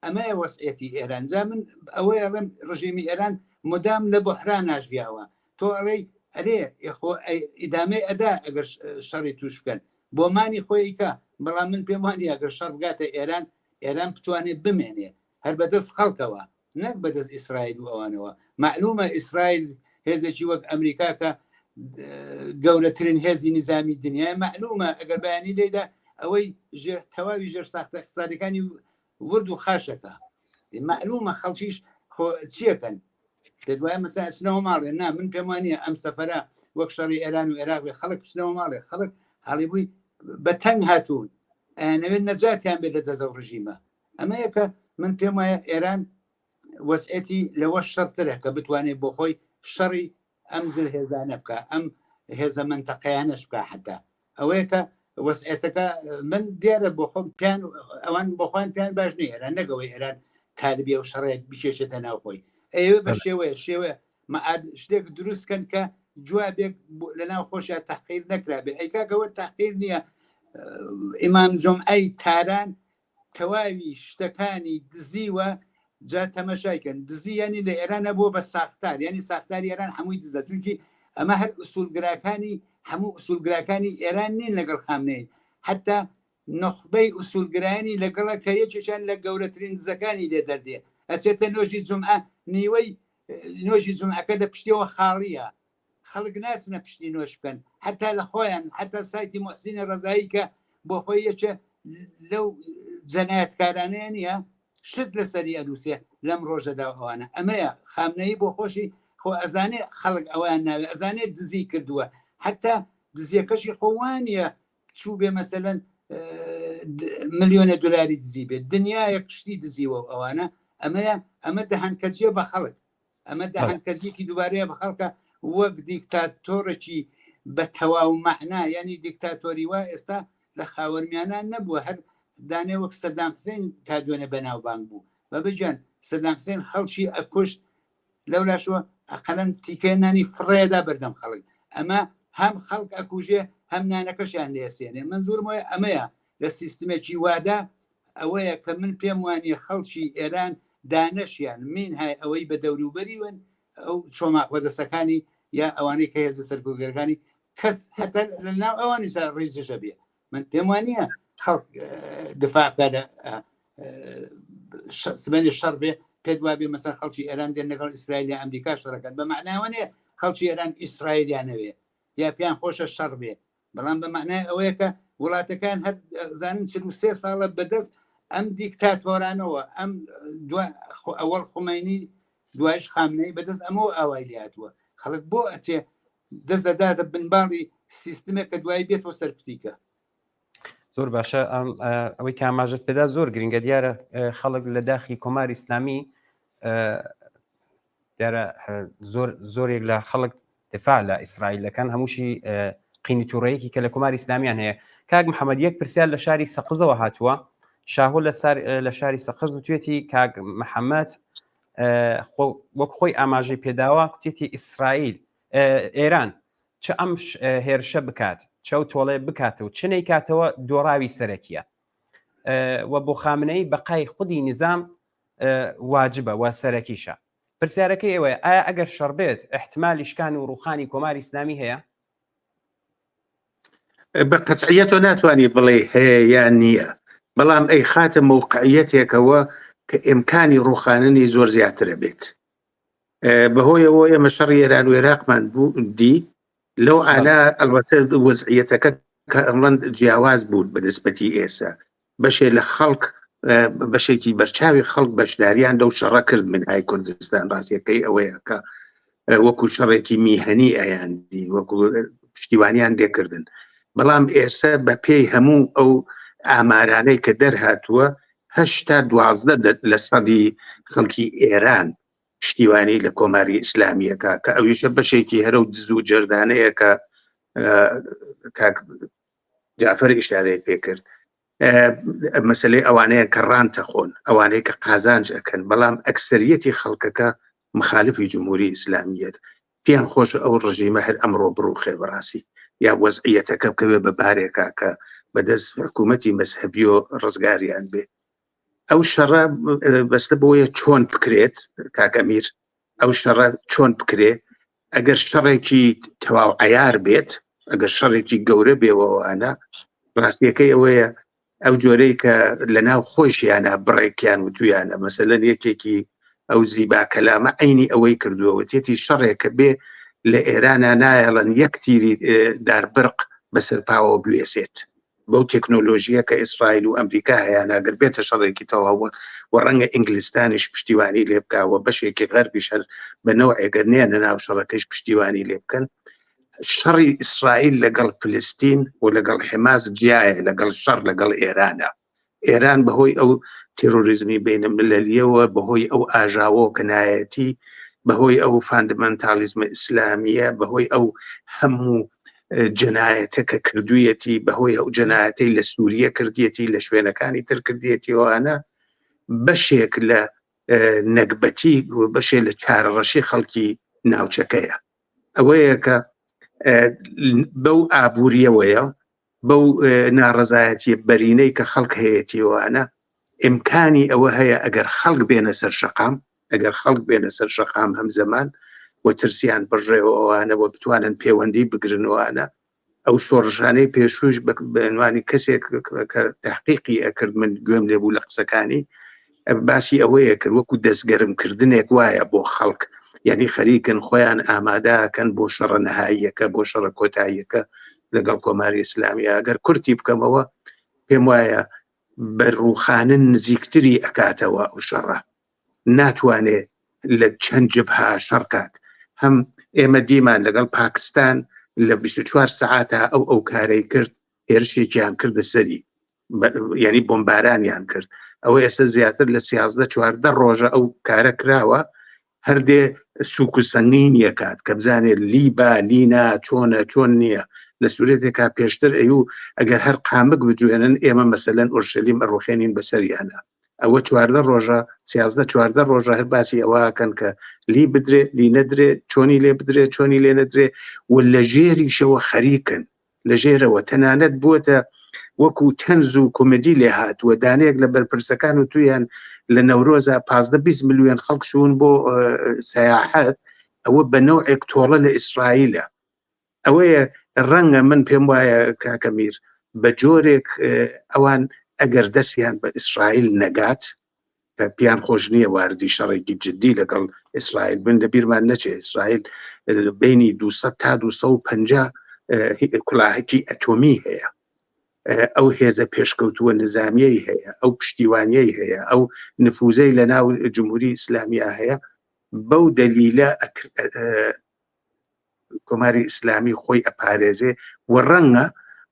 ئەمەیە وەسعەتی ئێران جا من ئەوەی ئەڵێم ڕژێمی ئێران مدام لە بحران ناژیاوە تۆ ئەڵێی ئەرێ خۆ ئیدامەی ئەدا ئەگەر شەڕی توش بکەن بۆ مانی خۆیکە بەڵام من پێم وانە ئەگەر شەڕ بگاتە ئێران ئێران بتوانێت بمێنێ هەر بەدەست خەڵکەوە نەک بەدەست ئیسرائیل و ئەوانەوە معلومە ئیسرائیل هێزێکی وەک ئەمریکا کە گەورەترین هێزی نظامی دنیای معلومە ئەگەر بەیانی لێدا ئەوەی ژێر تەواوی ژێر ساختە اقتصادەکانی ورد و خاشەکە معلومە خەڵکیش چیەکەن دەدوای مەسا ئەچنەوە ماڵێ نا من پێم وانە ئەم سەفرە وەک شەڕی ئێران و عێراق بێ خەڵک بچنەوە ماڵێ خەڵک حاڵی بووی بە تەنگ هاتوون ئەیانەوێت نەجاتیان بێت لە دەزە و ڕژیمە ئەمەیە کە من پێم وایە ئێران وەزعەتی لەوە شەڕترە کە بتوانێت بۆ خۆی شەڕی ئەم زل هێزانە بکە ئەم هێزە منتەقەیانەش بکە حتا ئەوەیە کە وەزعەتەکە من دیارە بۆ خۆم پیان ئەوان بۆ خۆیان پیان باش نیە ئێران نەگەوەی ئێران تالبی ئەو شەڕێک بکێشێتە ناو خۆی ئەوێ بە شێوەیە شێوە مەعاد شتێک دروست کەن کە جوابێک لە ناو خۆشیان تحقیر نەکرابێ ئەی کاکەوە تحقیر نییە ئیمام جمعەی تاران تەواوی شتەکانی دزیوە. جا تەمەشای کەن دزی یانی لە ئێران بووە بە ساختار یانی ساختاری ئێران هەمووی دزە چونکی ئەمە هەر ئوسولگراکانی هەموو ئوسولگراکانی ئێران نین لەگەڵ خامنەی حتا نخبەی ئوسولگرانی لەگەڵە کە یەکێکیان لە گەورەترین دزەکانی لێ دەردێ ئەچێتە نۆژی جمعە نیوەی نۆژی جمعەکە لە پشتیەوە خاڵیە خەڵک ناچنە پشتی نۆش بکەن حتا لە خۆیان حتا سایتی محسینی ڕەزایی کە بۆ خۆی یەکێ لەو جەنایەتکارانەیە نییە شت لەسەری ئەنووسێ لەم ڕۆژەدا ئەوانە ئەمەیە خامنەیی بۆ خۆشی خۆ ئەزانێ خەڵک ئەویان ناوێ ئەزانێ دزی کردووە حتا دزیەکەشی خۆوانە چوو بێ مەسەلەن ملیۆنە دلاری دزی بێت دنیاەک شتی دزیوە ئەوانە ئەمەیە ئەمە دەهەنکەجیە بە خەڵک ئەمە دەهەنکەجیکی دووبارەیە بە خەڵکە وەک دیکتاتۆرێکی بە تەواو مەعنا یعنی دیکتاتۆری وا ئێستا لە خاوەرمیانە نەبووە هەر دانێ وەک سەدام حسین تا دوێنێ بەناوبانگ بوو بەبجان سەدام حسین خەڵکی ئەکوشت لەولاشەوە ئەقەلەن تیکەیە نانی فڕێدا بەردەم خەڵک ئەمە هەم خەڵک ئەکوژێ هەم نانەکەشیان لێسێنێ من زۆرم وایە ئەمەیە لە سیستمێکی وادا ئەوەیە کە من پێم وانیە خەڵکی ئێران دانەشیان مین های ئەوەی بە دەوروبەریون ئەو چۆماق بەدەستەکانی یا ئەوانەی کە هێزە سەرکۆگەرەکانی کەس هەتا لە ناو ئەوانیشدا ڕیزشە بێ من پێم وانە خەڵک دفاع بکە لە سبەنێ شەڕ بێ پێت وابێ مەسەر خەڵکی ئێران دێن لەگەڵ ئیسرائیل یا ئەمریکا شەڕەکەن بە معناوە نیە خەڵکی ئێران ئیسرائیلیانەوێ یا پێیان خۆشە شەڕ بێ بەڵام بە معنای ئەوەیە کە وڵاتەکان هەر زانن 43 ساڵە بەدەست ئەم دیکتاتۆرانەوە ئەم ئەوەڵ خومینی دوایش خامنەی بەدەست ئەمەوە ئاوای لاتوە خەڵک بۆ ئەچێ دەست دەداتە بنباڵی سیستمێک کە دوایی بێتەوە سەر پتیکە. زۆر باشە ئەوەی کە ئاماژەت پێدا زۆر گرنگە دیارە خەڵک لە داخی کۆماری ئیسلامی دیارە زۆر زۆرێک لە خەڵک دفاع لە ئیسرائیل دەکەن هەمووشی قینی تووڕەیەکی کە لە کۆماری ئیسلامیان هەیە کاک محەممەد یەک پرسیار لە شاری سەقزەوە هاتووە شاهۆ لە شاری سەقز وتوێتی کاک محەممەد وەک خۆی ئاماژەی پێداوە کوتێتی ئیسرائیل ئێران چ ئەم هێرشە بکات چەو تۆڵێ بکاتەوە چ نەیکاتەوە دۆڕاوی سەرەکیە و بۆ خامنەی بەقای خودی نظام واجبە و سەرەکیشە پرسیارەکەی ئێوەیە ئایا ئەگەر شەڕ بێت احتمالی شکان و ڕوخانی کۆماری ئیسلامی هەیە؟ بە قەتعیەتەوە ناتوانانی بڵێ هەیە یان نییە بەڵام ئەی خاتە مەوقعیەتێکەوە کە ئیمکانی ڕوخاننی زۆر زیاترە بێت بەهۆیەوە ئێمە شەڕی ئێران و عێراقمان بوو دی لەو ئانا ئەلبەتە وەزعیەتەکە کە ئەمڵەن جیاواز بوو بە نسبەتی ئێسا بەشێ لە خەڵک بەشێکی بەرچاوی خەڵک بەشداریان لەو شەڕە کرد من های کوردستان ڕاستیەکەی ئەوەیە کە وەکو شەڕێکی میهەنی ئەیاندی وەکو پشتیوانیان لێکردن بەڵام ئێستا بە پێی هەموو ئەو ئامارانەی کە دەرهاتووە هەشتا 12 لە سەدی خەڵکی ئێران پشتیوانی لە کۆماری ئیسلامیەکە کە ئەویشە بەشێکی هەرە و دز و جەردانەیە کە کاک جعفر ئیشارەی پێکرد مەسلەی ئەوانەیە کە ڕانتە خۆن ئەوانەیە کە قازانج ئەەکەن بەڵام ئەکسریەتی خەڵکەکە مخالفی جمهوری ئیسلامیەت پێیان خۆش ئەو ڕژیمە هەر ئەمڕۆ بڕوخێ بەڕاستی یا وەزعیەتەکە بکەوێ بە بارێکا کە بەدەست حکوومەتی مەزهەبیۆ ڕزگاریان بێ ئەو شەڕە بەستە بۆیە چۆن بکرێت کاک ئەمیر ئەو شەڕە چۆن بکرێ ئەگەر شەڕێکی تەواو عیار بێت ئەگەر شەڕێکی گەورە بێەوەوانە ڕاستیەکەی ئەوەیە ئەو جۆرەی کە لە ناو خۆشیانە بڕێکیان وتویانە مەسەلەن یەکێکی ئەو زیبا کەلامە عینی ئەوەی کردووە تێتی شەڕێکە بێ لە ئێرانە نایەڵن یەک تیری داربرق بەسەر پاوە بوێسێت بەو تەکنۆلۆژیە کە ئیسرائیل و ئەمریکا هەیەە گەر بێتە شەڕێکی تەواوە و ڕەنگە ئینگلستانیش پشتیوانی لێ بکە و بەشێکی غەربیش هەر بە نەوعێگەر نێنە ناو شەڕەکەیش پشتیوانی لێ بکەن شەڕی ئیسرائیل لەگەڵ فلستین و لەگەڵ حماس جیایە لەگەڵ شەڕ لەگەڵ ئێرانە ئێران بەهۆی ئەو تیرۆریزمی بینە مللیەوە بەهۆی ئەو ئاژاوە کەنایەتی بەهۆی ئەو فاندمنتالیزمە ئیسلامیە بەهۆی ئەو هەموو جەنایەتە کە کردوویەتی بەهۆی ئەو جەنایەتەی لە سووریە کردیەتی لە شوێنەکانی تر کردیەتیەوەانە بەشێک لە نەگبەتی و بەشێ لە چارەڕەشی خەڵکی ناوچەکەیە ئەوەیە کە بەو ئابووریەوەیە بەو ناڕەزایەتیە بەرینەی کە خەڵک هەیەتیوانە. ئیمکانی ئەوە هەیە ئەگەر خەڵک بێنە سەر شەقام، ئەگەر خەڵک بێنە سەر شەقام هەم زەمان و ترسیان بڕژێەوە ئەوانە و بتوانن پەیوەندی بگرن وانە ئەو شۆڕشانەی پێشوش بەنوانی کەسێک کە تحقیقی ئەکرد من گوێم لێبوو لە قسەکانی باسی ئەوەیە کرد وەکو دەستگەرم کردنێک وایە بۆ خەڵک یعنی خەریکن خۆیان ئامادەکەن بۆ شەڕە نەهاییەکە بۆ شەڕە کۆتاییەکە لەگەڵ کۆماری ئیسلامی ئەگەر کورتی بکەمەوە پێم وایە بە ڕووخانن نزیکتری ئەکاتەوە ئەو شەڕە ناتوانێ لە چەند جبها شەڕ کات هەم ئێمە دیمان لەگەڵ پاکستان لە 24 سەعاتا ئەو ئەو کارەی کرد هێرشێکیان کردە سەری یعنی بۆمبارانیان کرد ئەوە ئێستا زیاتر لە سیازدە چواردە ڕۆژە ئەو کارە کراوە هەردێ سوک و سەنگین یەکات کە بزانێت لیبا لینا چۆنە چۆن نییە لە سوورەتێکا پێشتر ئەیو ئەگەر هەر قامک بجوێنن ئێمە مەسەلەن ئورشەلیم ئەڕوخێنین بەسەریانە ئەوە چواردە ڕۆژە سیازدە چواردە ڕۆژە هەر باسی ئەوەکەن کە لی بدرێ لی نەدرێ چۆنی لێ بدرێ چۆنی لێ نەدرێ و لە ژێریشەوە خەریکن لە ژێرەوە تەنانەت بووەتە وەکو تەنز و کۆمێدی لێ هاتووە دانەیەک لە بەرپرسەکان و تویان لە نەورۆزە 15 20 ملیۆن خەڵک چوون بۆ سەیاحەت ئەوە بە نەوعێک تۆڵە لە ئیسرائیلە ئەوەیە ڕەنگە من پێم وایە کاکە میر بە جۆرێک ئەوان ئەگەر دەستیان بە ئیسرائیل نەگات پێیان خۆش نییە واردی شەڕێکی جددی لەگەڵ ئیسرائیل بن لە بیرمان نەچێ ئیسرائیل بینی 200 تا 250 کولاهکی ئەتۆمی هەیە ئەو هێزە پێشکەوتووە نظامیەی هەیە ئەو پشتیوانیەی هەیە ئەو نفوزەی لە ناو جمهوری ئیسلامیا هەیە بەو دەلیلە کۆماری ئیسلامی خۆی ئەپارێزێ و ڕەنگە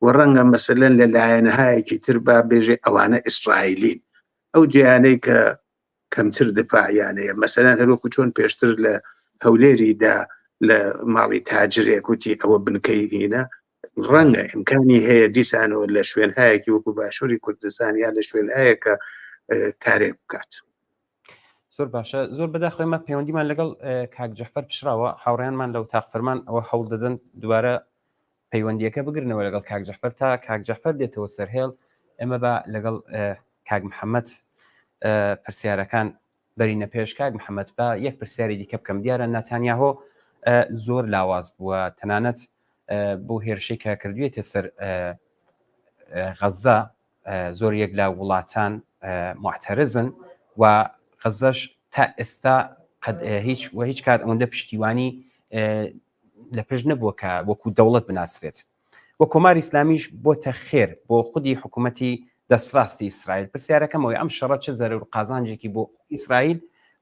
و ڕەنگە مەسەلەن لە لایەنهایەکی تر با بێژێ ئەوانە ئیسرائیلین ئەو جیانەی کە کەمتر دفاعیانەیە مەسەلەن هەروەکو چۆن پێشتر لە هەولێری دا لە ماڵی تاجرێک وتی ئەوە بنکەی هینە ڕەنگە ئیمکانی هەیە دیسانەوە لە شوێنهایەکی وەکو باشووری کوردستان یا لە شوێنهایەکە کارێک بکات. زۆر باشە زۆر بەداخەوە ئێمە پەیوەندیمان لەگەڵ کاک جەحفەر پشراوە هاوڕیانمان لە وتاق فەرمان ئەوە هەوڵ دەدەن دووارە پەیوەندیەکە بگرنەوە لەگەڵ کاک جەحفەر تا کاک جەحفەر دێتەوە سەرهێڵ ئێمە بە لەگەڵ کاک محەممەد پرسیارەکان بەرینە پێش کاک محەممەد بە یەک پرسیاری دیکە بکەم دیارە ناتانیاهۆ زۆر لاواز بووە تەنانەت بۆ هێرشێک کە کردوێتە سەر غەزە زۆر یەک لە وڵاتان معتەرزن و غەزەش تا ئێستا هیچ و هیچ کات ئەوەندە پشتیوانی لە پشت نەبووە کە وەکو دەوڵەت بناسرێت و کۆماری ئیسلامیش بۆتە خێر بۆ خودی حکوومەتی دەستڕاستی ئیسرائیل پرسیارەکەمەوەی ئەم شەڕە چ زەرەر و قازانجێکی بۆ ئیسرائیل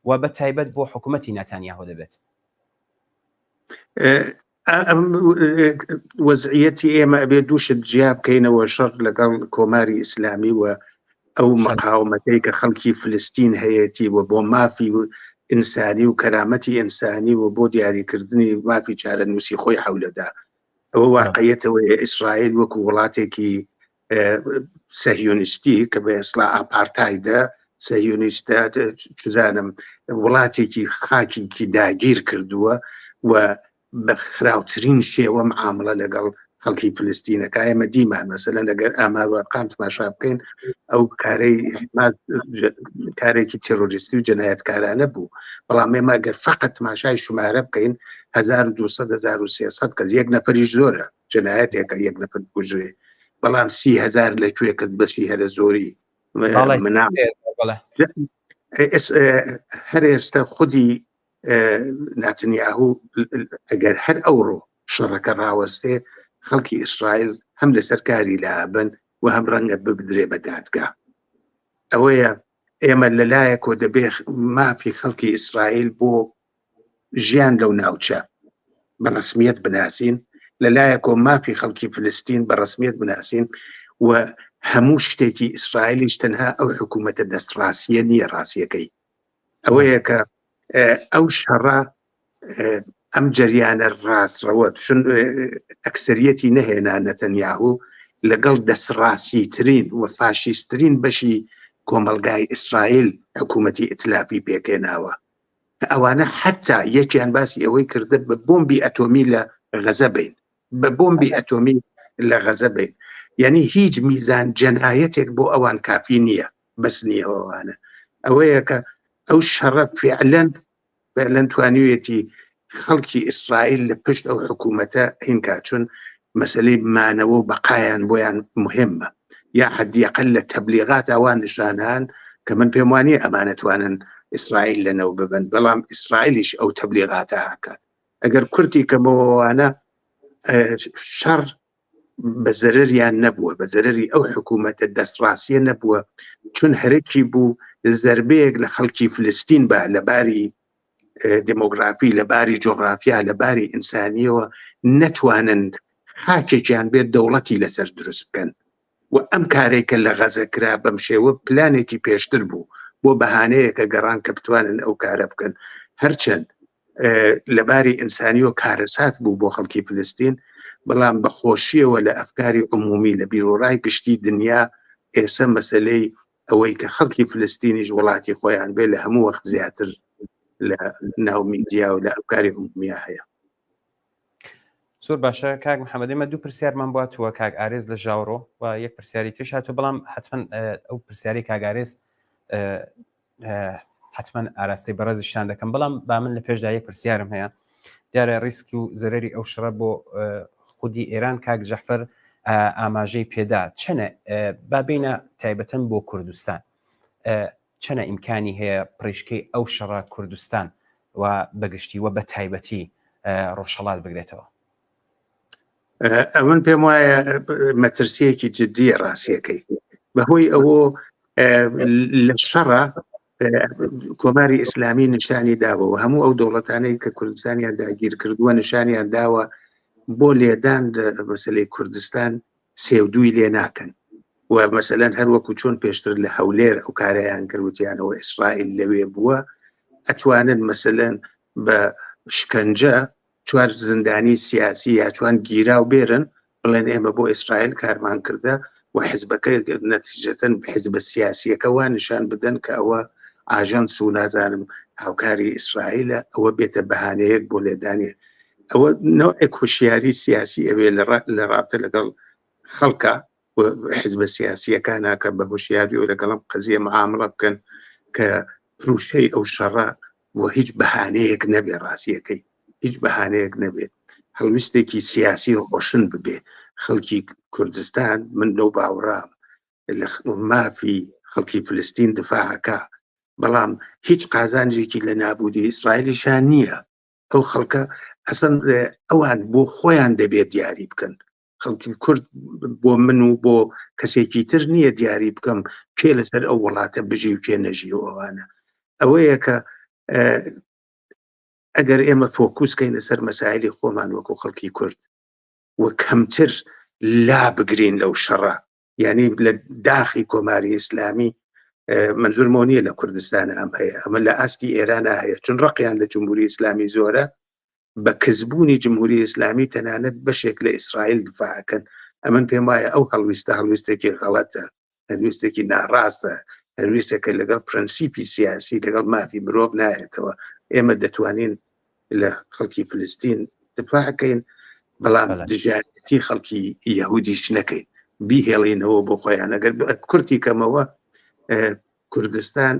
و بە تایبەت بۆ حکوومەتی ناتانیاهۆ دەبێت؟ وەزعیەتی ئێمە ئەبێ دووشت جیا بکەینەوە شەڕ لەگەڵ کۆماری ئیسلامی و ئەو مقاومەتەی کە خەڵکی فلستین هەیەتی و بۆ مافی و ئینسانی و کەرامەتی ئینسانی و بۆ دیاریکردنی مافی چارەنووسی خۆی حەولەدا ئەوە واقعیەتەوەی ئیسرائیل وەکو وڵاتێکی سەهیۆنیستی کە بە ئێسڵا ئاپارتایدە سەهیۆنیستە چزانم وڵاتێکی خاکێکی داگیر کردووە و بە خراوترین شێوە معاملە لەگەڵ خەڵکی فلستینەکە ئێمە دیمان مەسەلەن لەگەر ئامار و ئەرقام تماشا بکەین ئەو کارەی کارێکی تێرۆریستی و جەنایەتکارانە بوو بەڵام ئێمە گەر فقط تماشای شمارە بکەین 1200 1300 کەس یەک نەفەریش زۆرە جەنایەتێکە یەک نەفەر بکوژرێ بەڵام 30هزار لە کوێ کەس بەشی هەرە زۆری هەر ئێستا خودی ناتنیاهو ئەگەر هەر ئەوڕۆ شەڕەکە ڕاوەستێ خەڵکی ئیسرائیل هەم لەسەر کاری لابن و هەم ڕەنگە ببدرێ بە دادگا ئەوەیە ئێمە لەلایەکۆ دەبێ مافی خەڵکی ئیسرائیل بۆ ژیان لەو ناوچە بە ڕسمیت بناسین لەلایەکۆ مافی خەڵکی فلستین بە ڕسمیت بناسین و هەموو شتێکی ئیسرائیلیش تەنها ئەو حکوومەتە دەستڕاستیە نییە ڕاستیەکەی ئەوەیە کە ئەو شەڕە ئەم جەریانە ڕاستڕەوە چون ئەکسەریەتی نەهێنا نەتەنیاهو لەگەڵ دەستڕاستیترین و فاشیسترین بەشی کۆمەلگای ئیسرائیل حکوومەتی ئیتلافی پێکێناوە ئەوانە حتا یەکیان باسی ئەوەی کردە بە بۆمبی ئەتۆمی لە غەزە بین بە بۆمبی ئەتۆمی لە غەزە بین یعنی هیچ میزان جەنایەتێک بۆ ئەوان کافی نییە. بەس نییە ئەوانە. ئەوەیە کە ئەو شەڕە فعلەن فعلەن توانیویەتی خەڵکی ئیسرائیل لە پشت ئەو حکوومەتە هینکا چون مەسلەی مانەوە و بەقایان بۆیان مهمە یا حەدیەقل لە تەبلیغات ئەوان نیشانان کە من پێم وانە ئەمانە توانن ئیسرائیل لەنەوە ببن بەڵام ئیسرائیلیش ئەو تەبلیغاتە هاکات ئەگەر کورتی کەمەوەوانە شەڕ بە زەرەریان نەبووە بە زەرەری ئەو حکوومەتە دەستڕاستیە نەبووە چون هەرەکی بوو زربەیەک لە خەڵکی فلستین بە لە باری دمۆگرافی لە باری جۆغرافیا لە باری ئینسانیەوە نەتوانن خاکێکیان بێت دەوڵەتی لەسەر دروست بکەن و ئەم کارێک کە لە غەزە کرا بەم شێوە پلانێکی پێشتر بوو بۆ بەهانەیەکە گەڕان کە بتوانن ئەو کارە بکەن هەرچەند لەباری ئینسانی و کارەسات بوو بۆ خەڵکی فلستین بەڵام بە خۆشیەوە لە ئەفکاری عمومی لە بیرۆڕای گشتی دنیا ئێسە مەسلەی ئەوەی کە خەڵکی فلستینیش وڵاتی خۆیان بێ لە هەموو وەخت زیاتر لە ناو میدیا و لە ئەفکاری عمومیە هەیە. زۆر باشە کاک محەممەد ئێمە دوو پرسیارمان بووە تووە کاک ئارێز لە ژاوڕۆ و یەک پرسیاری تریش هاتووە بەڵام حتمما ئەو پرسیاری کاک ئارێز حتمما ئاراستەی بەڕێزیشتان دەکەم بەڵام با من لە پێشدا یەک پرسیارم هەیە دیارە ریسک و زەرری ئەو شەڕە بۆ خودی ئێران کاک جەحفەر ئاماژەی پێدا چەنە با بینە تایبەتەن بۆ کوردستان چەنە ئیمکانی هەیە پڕیشکەی ئەو شەڕە کوردستان و بەگشتی و بە تایبەتی ڕۆژهەڵات بگرێتەوە؟ ئەمن پێم وایە مەترسیەکی جددیە ڕاستیەکەی بەهۆی ئەوە لە شەڕە کۆماری ئیسلامی نیشانی داوە و هەموو ئەو دەوڵەتانەی کە کوردستانیان داگیر کردووە نیشانیان داوە بۆ لێدان مەسلەی کوردستان سێودووی لێ ناکەن و مەسەلەن هەر وەکو چۆن پێشتر لە هەولێر ئەو کارەیان کرد وتیانەوە ئیسرائیل لەوێ بووە ئەتوانن مەسەلەن بە شکەنجە چوار زیندانی سیاسی یا چوان گیراو بێرن بڵێن ئێمە بۆ ئیسرائیل کارمان کردە و حزبەکە نەتیجەتەن حزبە سیاسیەکە وا نیشان بدەن کە ئەوە ئاژەنس و نازانم هاوکاری ئیسرائیلە ئەوە بێتە بەهانەیەک بۆ لێدانی ئەوە نەوعێک هوشیاری سیاسی ئەوێ لە ڕابتە لەگەڵ خەڵکە حزبە سیاسیەکانە کە بە هۆشیاری و لەگەڵم قەزیە معامڵە بکەن کە پروشەی ئەو شەڕە و هیچ بەهانەیەک نەبێ ڕاستیەکەی هیچ بەهانەیەک نەبێت هەڵویستێکی سیاسی ڕۆشن ببێ خەڵکی کوردستان من لەو باوەڕام لە مافی خەڵکی فلستین دفاعەکە بەڵام هیچ قازانجێکی لە نابودی ئیسرائیلیشان نییە ئەو خەڵکە ئەسن ئەوان بۆ خۆیان دەبێت دیاری بکەن خەڵکی کورد بۆ من و بۆ کەسێکی تر نییە دیاری بکەم کێ لەسەر ئەو وڵاتە بژی و کێ نەژی و ئەوانە ئەوەیە کە ئەگەر ئێمە فۆکوس کەینە سەر مەسایلی خۆمان وەکو خەڵکی کورد و کەمتر لا بگرین لەو شەڕە یعنی لە داخی کۆماری ئیسلامی منزورمەوە نییە لە کوردستان ئەم هەیە ئەمە لە ئاستی ئێران هەیە چون ڕقیان لە جمهوری ئیسلامی زۆرە بە کزبوونی جمهوری ئیسلامی تەنانەت بەشێک لە ئیسرائیل دفاعکەن ئەمن پێم وایە ئەو هەڵویستە هەڵویستێکی غەڵەتە هەلویستێکی ناڕاستە هەلویستێکە لەگەڵ پرەنسیپی سیاسی لەگەڵ مافی مرۆڤ نایەتەوە ئێمە دەتوانین لە خەڵکی فلستین دفاعکەین بەڵام دژایەتی خەڵکی یەهودیش نەکەین بیهێڵینەوە بۆ خۆیان ئەگەر کورتی کەمەوە کوردستان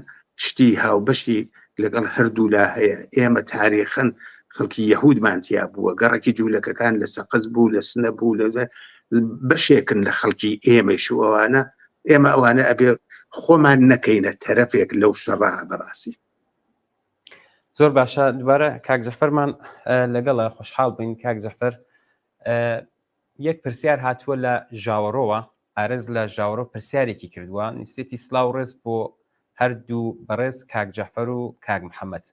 شتی هاوبەشی لەگەڵ هەردوولا هەیە ئێمە تاریخن خەڵکی یەهودمان تیا بووە گەڕەکی جوولەکەکان لە سەقز بوو لە سنە بوو لە بەشێکن لە خەڵکی ئێمەش و ئەوانە ئێمە ئەوانە ئەبێ خۆمان نەکەینە تەرەفێک لەو شەڕە بەڕاستی زۆر باشە دوبارە کاک جەفەرمان لەگەڵە خۆشحاڵ بین کاک جەفەر یەک پرسیار هاتووە لە ژاوەڕۆوە ئارز لە ژاوەڕۆ پرسیارێکی کردووە نووسێتی سلااو ڕێز بۆ هەردوو بەڕێز کاک جەفەر و کاک محەممەد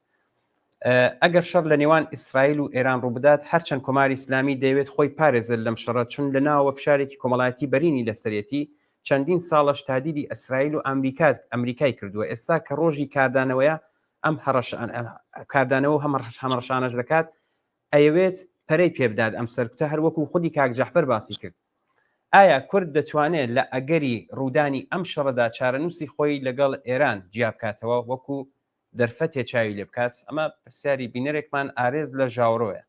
ئەگەر شەڕ لە نێوان ئیسرائیل و ئێران ڕووبدات هەرچەند کۆماری ئیسلامی دەیەوێت خۆی پارێزێت لەم شەڕە چون لە ناوە فشارێکی کۆمەڵایەتی بەرینی لەسەرێتی چەندین ساڵەش تادیدی ئیسرائیل و ئەمریکات ئەمریکای کردووە ئێستا کە ڕۆژی کاردانەوەیە ئەم هەڕەشە کاردانەوە و هەم هەمەڕەشانەش دەکات ئەیەوێت پەرەی پێبدات ئەم سەرکوتە هەروەکو خودی کاک جەحفەر باسی کرد ئایا کورد دەتوانێت لە ئەگەری ڕوودانی ئەم شەڕەدا چارەنووسی خۆی لەگەڵ ئێران جیا بکاتەوە وەکو دەرفەتێ چاوی لێ بکات؟ ئەمە پرسیاری بینەرێکمان ئارێز لە ژاوەرۆیە.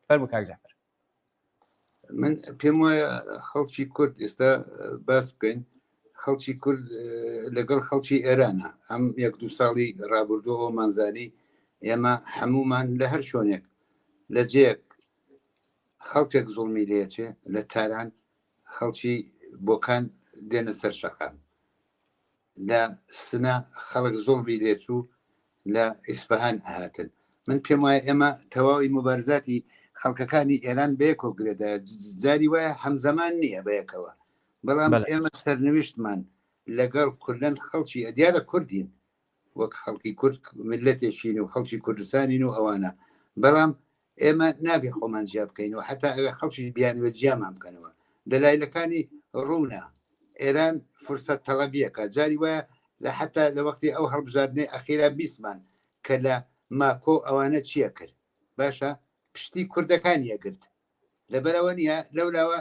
فەرموو کاک جەعفەر. من پێم وایە خەڵکی کورد ئێستا باس بکەین. خەڵکی کورد لەگەڵ خەڵکی ئێرانە ئەم یەک دوو ساڵی ڕابردوو ئەومانزانی ئێمە هەمومان لە هەر چۆنێک لە جێک خەڵکێک زوڵمی لێچێ لە تاران خەڵکی بۆکان دێنە سەر شەقام لە سنە خەڵک زوڵمی لێچوو لە ئیسفەهان ئەهاتن من پێم وایە ئێمە تەواوی مبارزاتی خەڵکەکانی ئێران بەیەکۆ گرێدا جاری وایە هەمزەمان نییە بەیەکەوە بەڵام ئێمە سەرنویشتمان لەگەڵ کوردن خەڵکی دیارە کوردین وەک خەڵکی کورد ملەتێکین و خەڵکی کوردستانین و ئەوانە بەڵام ئێمە نابێ خۆمان جیا بکەینەوە حتا ئەگەر خەڵکیش بیانەوە جیامان بکەنەوە دەلایلەکانی ڕوونە ئێران فرسەت تەڵەبیەکە جاری وایە لە حتا لە وەختی ئەو هەڵبژاردنەی ئەخیرا بیسمان کە لە ماکۆ ئەوانە چییە کرد باشە پشتی کوردەکان یەگرت لەبەرەوە نییە لەولاوە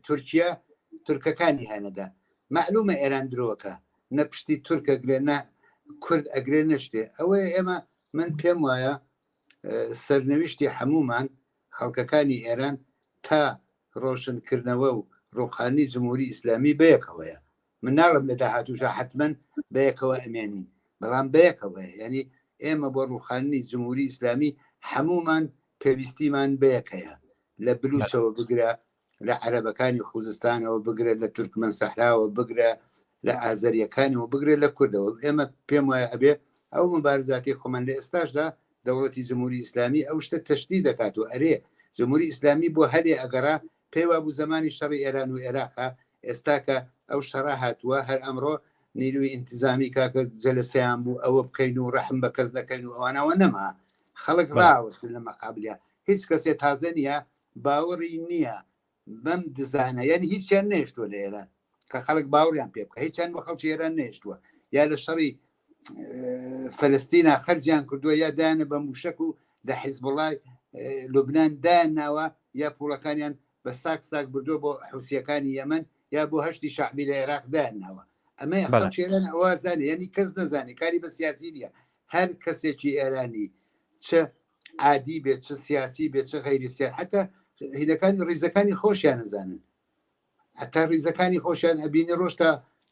تورکیا تورکەکانی هەنەدا معلومە ئێران درۆکە نە پشتی تورکە گرێ نە کورد ئەگرێ نەشتێ ئەوەیە ئێمە من پێم وایە سەرنەویشتی هەموومان خەڵکەکانی ئێران تا ڕۆشنکردنەوە و ڕوخانی جمهوری ئیسلامی بەیەکەوەیە من ناڵم لە داهاتووشا حتمما بەیەکەوە ئەمێنین بەڵام بەیەکەوەیە یعنی ئێمە بۆ ڕوخانی جمهوری ئیسلامی هەمومان پێویستیمان بەیەکەیە لە بلوچەوە بگرە لە عەرەبەکانی خوزستانەوە بگرە لە تورکمەن سەحراوە بگرە لە ئازەریەکانەوە بگرە لە کوردەوە ئێمە پێم وایە ئەبێ ئەو مبارزاتی خۆمان لە ئێستاشدا دەوڵەتی جمهوری ئیسلامی ئەو شتە تەشدید دەکات و ئەرێ جمهوری ئیسلامی بۆ هەلێ ئەگەڕا پێی وابوو زەمانی شەڕی ئێران و ئێراقە ئێستا کە ئەو شەڕە هاتووە هەر ئەمڕۆ نیروی ئینتزامی کاکە جەلەسەیان بوو ئەوە بکەین و ڕەحم بە کەس نەکەین و ئەوانەوە نەما خەڵک ڕاوەستن لە مەقابلە هیچ کەسێ تازە نییە باوەڕی نییە بەم دزانە یعنی هیچیان نێشتووە لە ئێران کە خەڵک باوەڕیان پێ بکە هیچیان بۆ خەڵکی ئێران نێشتووە یا لە شەڕی فلستینا خەرجیان کردووە یا دایانە بە موشک و لە حیزبوڵای لوبناان دایان ناوە یا پوڵەکانیان بە ساک ساک بردووە بۆ حوسیەکانی یەمەن یا بۆ هەشتی شعبی لە عێراق دایان ناوە ئەمە خەڵکی ئێران ئەوازانێ یعنی کەس نەزانێ کاری بە سیاسی نییە هەر کەسێکی ئێرانی چ عادی بێت چ سیاسی بێت چ غەیری سیاسی حتا هینەکانی ڕیزەکانی خۆشیان نەزانن حتا ڕیزەکانی خۆشیان ئەبینی ڕۆژ تا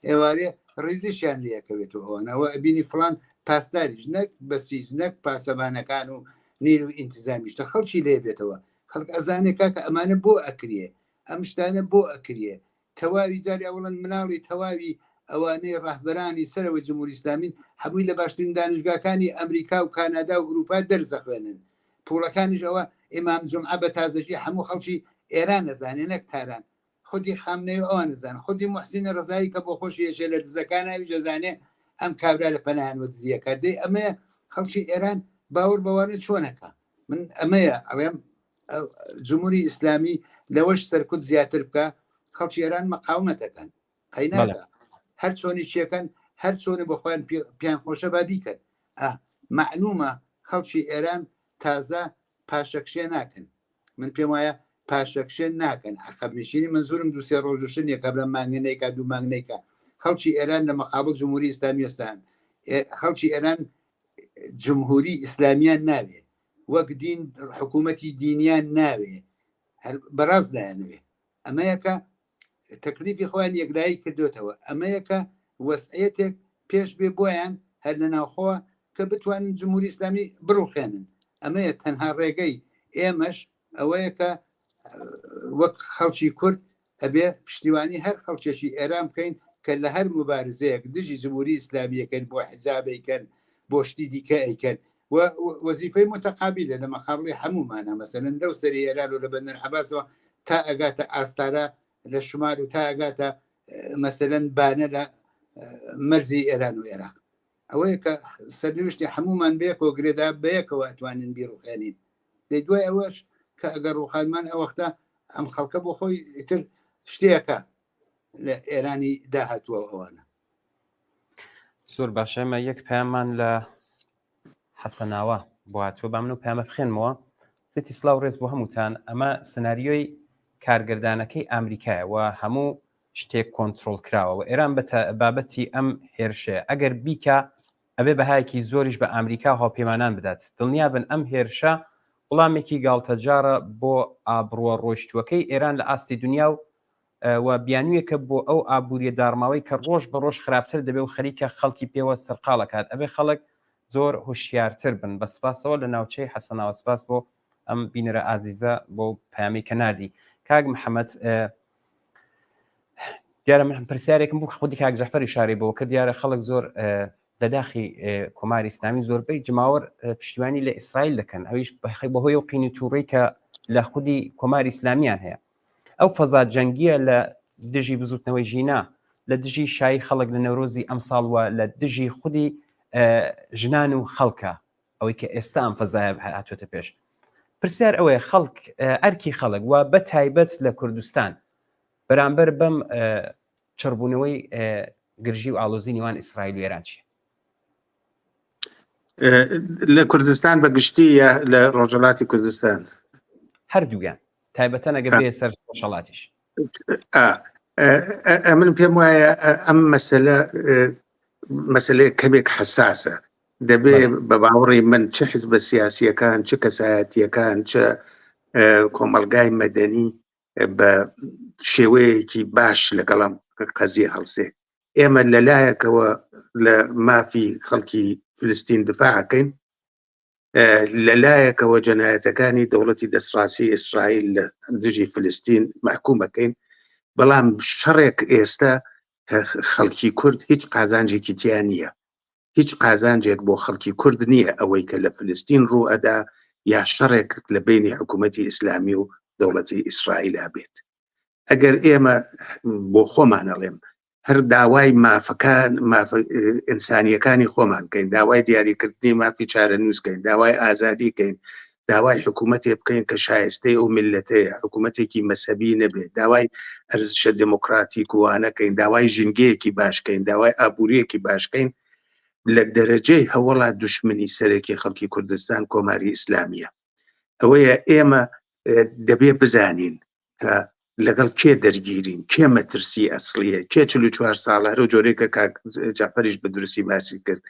ئێوارێ ڕیزیشیان لەکەوێت و ئەوانەوە ئەبینی فلان پاسداریش نەک بەسیج نەک پاسەبانەکان و نیر و ئینتزامیشتە خەڵکی لێ بێتەوە خەڵک ئەزانێ کاکە ئەمانە بۆ ئەکرێ ئەم شتانە بۆ ئەکرێ تەواوی جاری ئەوڵەن مناڵی تەواوی ئەوانەی ڕەهبەرانی سەرەوەی جمهوری ئیسلامین هەمووی لە باشترین دانشگاکانی ئەمریکا و کانادا و ئوروپا دەرس ئەخوێنن پوڵەکانیش ئەوە ئیمام جومعە بە تازەگی هەموو خەڵکی ئێران ئەزانێ نەک تاران خودی خامنەی و ئەوان ئەزان خودی موحسین ڕەزایی کە بۆ خۆشی یەکێ لە دزەکان ئەویش ئەزانێ ئەم کابرا لە پەنایان وە دزیەکە دەی ئەمەیە خەڵکی ئێران باوەڕ بەوانە چۆنەکە من ئەمەیە ئەڵێم جمهوری ئیسلامی لەوەش سەرکوت زیاتر بکە خەڵکی ئێران مەقاومەتەکەن قەیناکە هەر چۆنی چیەکەن هەر چۆنی بۆ خۆیان پیان خۆشە با بیکەن معلومە خەڵکی ئێران تازە پاشەکشێ ناکەن من پێم وایە پاشەکشێ ناکەن عقب نشینی منزورم دوسێ ڕۆژشن یەکە لە مانگە نیکا دوو مانگ نیکە خەڵکی ئێران لە مەقابل جمهوری ئیسلامی ئێستان خەڵکی ئێران جمهوری ئیسلامیان ناوێ وەک دین حکوومەتی دینیان ناوێ هەر بەڕاست نایانەوێ ئەمەیەکە تەکلیفی خۆیان یەکلایی کردوتەوە ئەمەیەکە وەسعەتێک پێش بێ بۆیان هەر لە ناوخۆوە کە بتوانن جمهوری ئیسلامی بڕوخێنن ئەمەیە تەنها ڕێگەی ئێمەش ئەوەیە کە وەک خەڵکی کورد ئەبێ پشتیوانی هەر خەڵکێکی ئێران بکەین کە لە هەر مبارزەیەک دژی جمهوری ئیسلامیەکەن بۆ حجاب ئەیکەن بۆ شتی دیکە ئەیکەن و وەزیفەی متەقابلە لە مەقابڵی هەموومانە مەسەلەن لەو سەری ئێران و لە بەندەر عەباسەوە تا ئەگاتە ئاستارا لە شمال و تا ئەگاتە مەسەلەن بانە لە مەرزی ئێران و عێراق ئەوەیە کە سەرنوشتی هەمومان بەیەکەوە گرێدا بەیەکەوە ئەتوانین بیڕوخێنین دەی دوای ئەوەش کە ئەگەر ڕوخانمان ئەوەختە ئەم خەڵکە بۆ خۆی ئیتر شتێکە لە ئێرانی داهاتووە ئەوانە زۆر باشە ئێمە یەک پەیامان لە حەسەناوە بۆ هاتووە با من و پەیامە بخێنمەوە فێتی سلااو ڕێز بۆ هەمووتان ئەمە سناریۆی کارگردانەکەی ئەمریکایە و هەموو شتێک کۆنتترۆل کراوە و ئێران بە بابەتی ئەم هێرشەیە ئەگەر بیکە ئەبێ بەهایەکی زۆریش بە ئامریکا و هاوپەیمانان بدات. دڵنیابن ئەم هێرشە وڵامێکی گاڵتەجاڕە بۆ ئابڕووە ڕۆیشتووەکەی ئێران لە ئاستی دونیا و. و بیانوویەکە بۆ ئەو ئابووریە داڕماوەی کە ڕۆژ بە ڕۆژ خراپتر دەبێ و خەریکە خەڵکی پێوە سەرقاڵەکات ئەبێ خەڵک زۆر هۆشیارتر بن. بە سپاسەوە لە ناوچەی حەسەناوە سپاس بۆ ئەم بینەرە ئازیزە بۆ پەیامی کە ناردی. کاک محەممەد دیارە من پرسیارێکم بوو خودی کاک جەعفەر ئیشارەی بۆ کرد دیارە خەڵک زۆر لە داخی کۆماری ئیسلامی زۆربەی جماوەر پشتیوانی لە ئیسرائیل دەکەن ئەویش بەهۆی و قین و تووڕی کە لە خودی کۆماری ئیسلامیان هەیە ئەو فەزا جەنگیە لە دژی بزوتنەوەی ژینا، لە دژی شایی خەڵک لە نەورۆزی ئەمساڵ و لە دژی خودی ژنان و خەڵکە ئەوەی کە ئێستا ئەم فەزایە هاتوێتە پێش. پرسیار ئەوەیە خەڵک ئەرکی خەڵک و بە تایبەت لە کوردستان بەرامبەر بەم چڕبوونەوەی گرژی و ئاڵۆزی نێوان ئیسرائیل و ئێران چیە؟ لە کوردستان بە گشتی یا لە ڕۆژهەڵاتی کوردستان؟ هەردوویان تایبەتەن ئەگە بێ سەر ڕۆژهەڵاتیش. ئەمن پێم وایە ئەم مەسەلە مەسلەیە کەمێک حساسە دەبێ بە باوەڕی من چ حزبە سیاسیەکان چ کەسایەتیەکان چ کۆمەلگای مەدەنی بە شێوەیەکی باش لەگەڵم قەزیە هەڵسێ ئێمە لەلایەکەوە لە مافی خەڵکی فلستین دفاعەکەین لەلایەکەوە جەنایەتەکانی دەوڵەتی دەسڕاسی ئیسرائیل لە دژی فلستین مەحکومەکەین بەڵام شەڕێک ئێستا کە خەڵکی کورد هیچ قازانجێکی تیا نییە هیچ قازانجێک بۆ خەڵکی کورد نییە ئەوەی کە لە فلستین ڕوو ئەدا یا شەڕێک لە بینی حکوومەتی ئیسلامی و دەوڵەتی ئیسرائیل بێت ئەگەر ئێمە بۆ خۆمان ئەڵێم هەر داوای مافەکان مافە ئینسانیەکانی خۆمان بکەین داوای دیاریکردنی مافی چارەنووس کەین داوای ئازادی کەین داوای حکوومەتێ بکەین کە شایستەی ئەو میلەتەیە حکوومەتێکی مەسەبی نەبێت داوای ئەرزشە دموکراتیک وانەکەین داوای ژینگەیەکی باشکەین داوای ئابووریەکی باشکەین لە دەرەجەی هەوڵا دوشمنی سەرەکی خەڵکی کوردستان کۆماری ئیسلامیە ئەوەیە ئێمە دەبێ بزانین کە لەگەڵ کێ دەرگیرین کێ مەترسی ئەسڵیە کێ 44 ساڵە هەرو جۆرێک کە کاک جعفەریش بە دروستی باسی کرد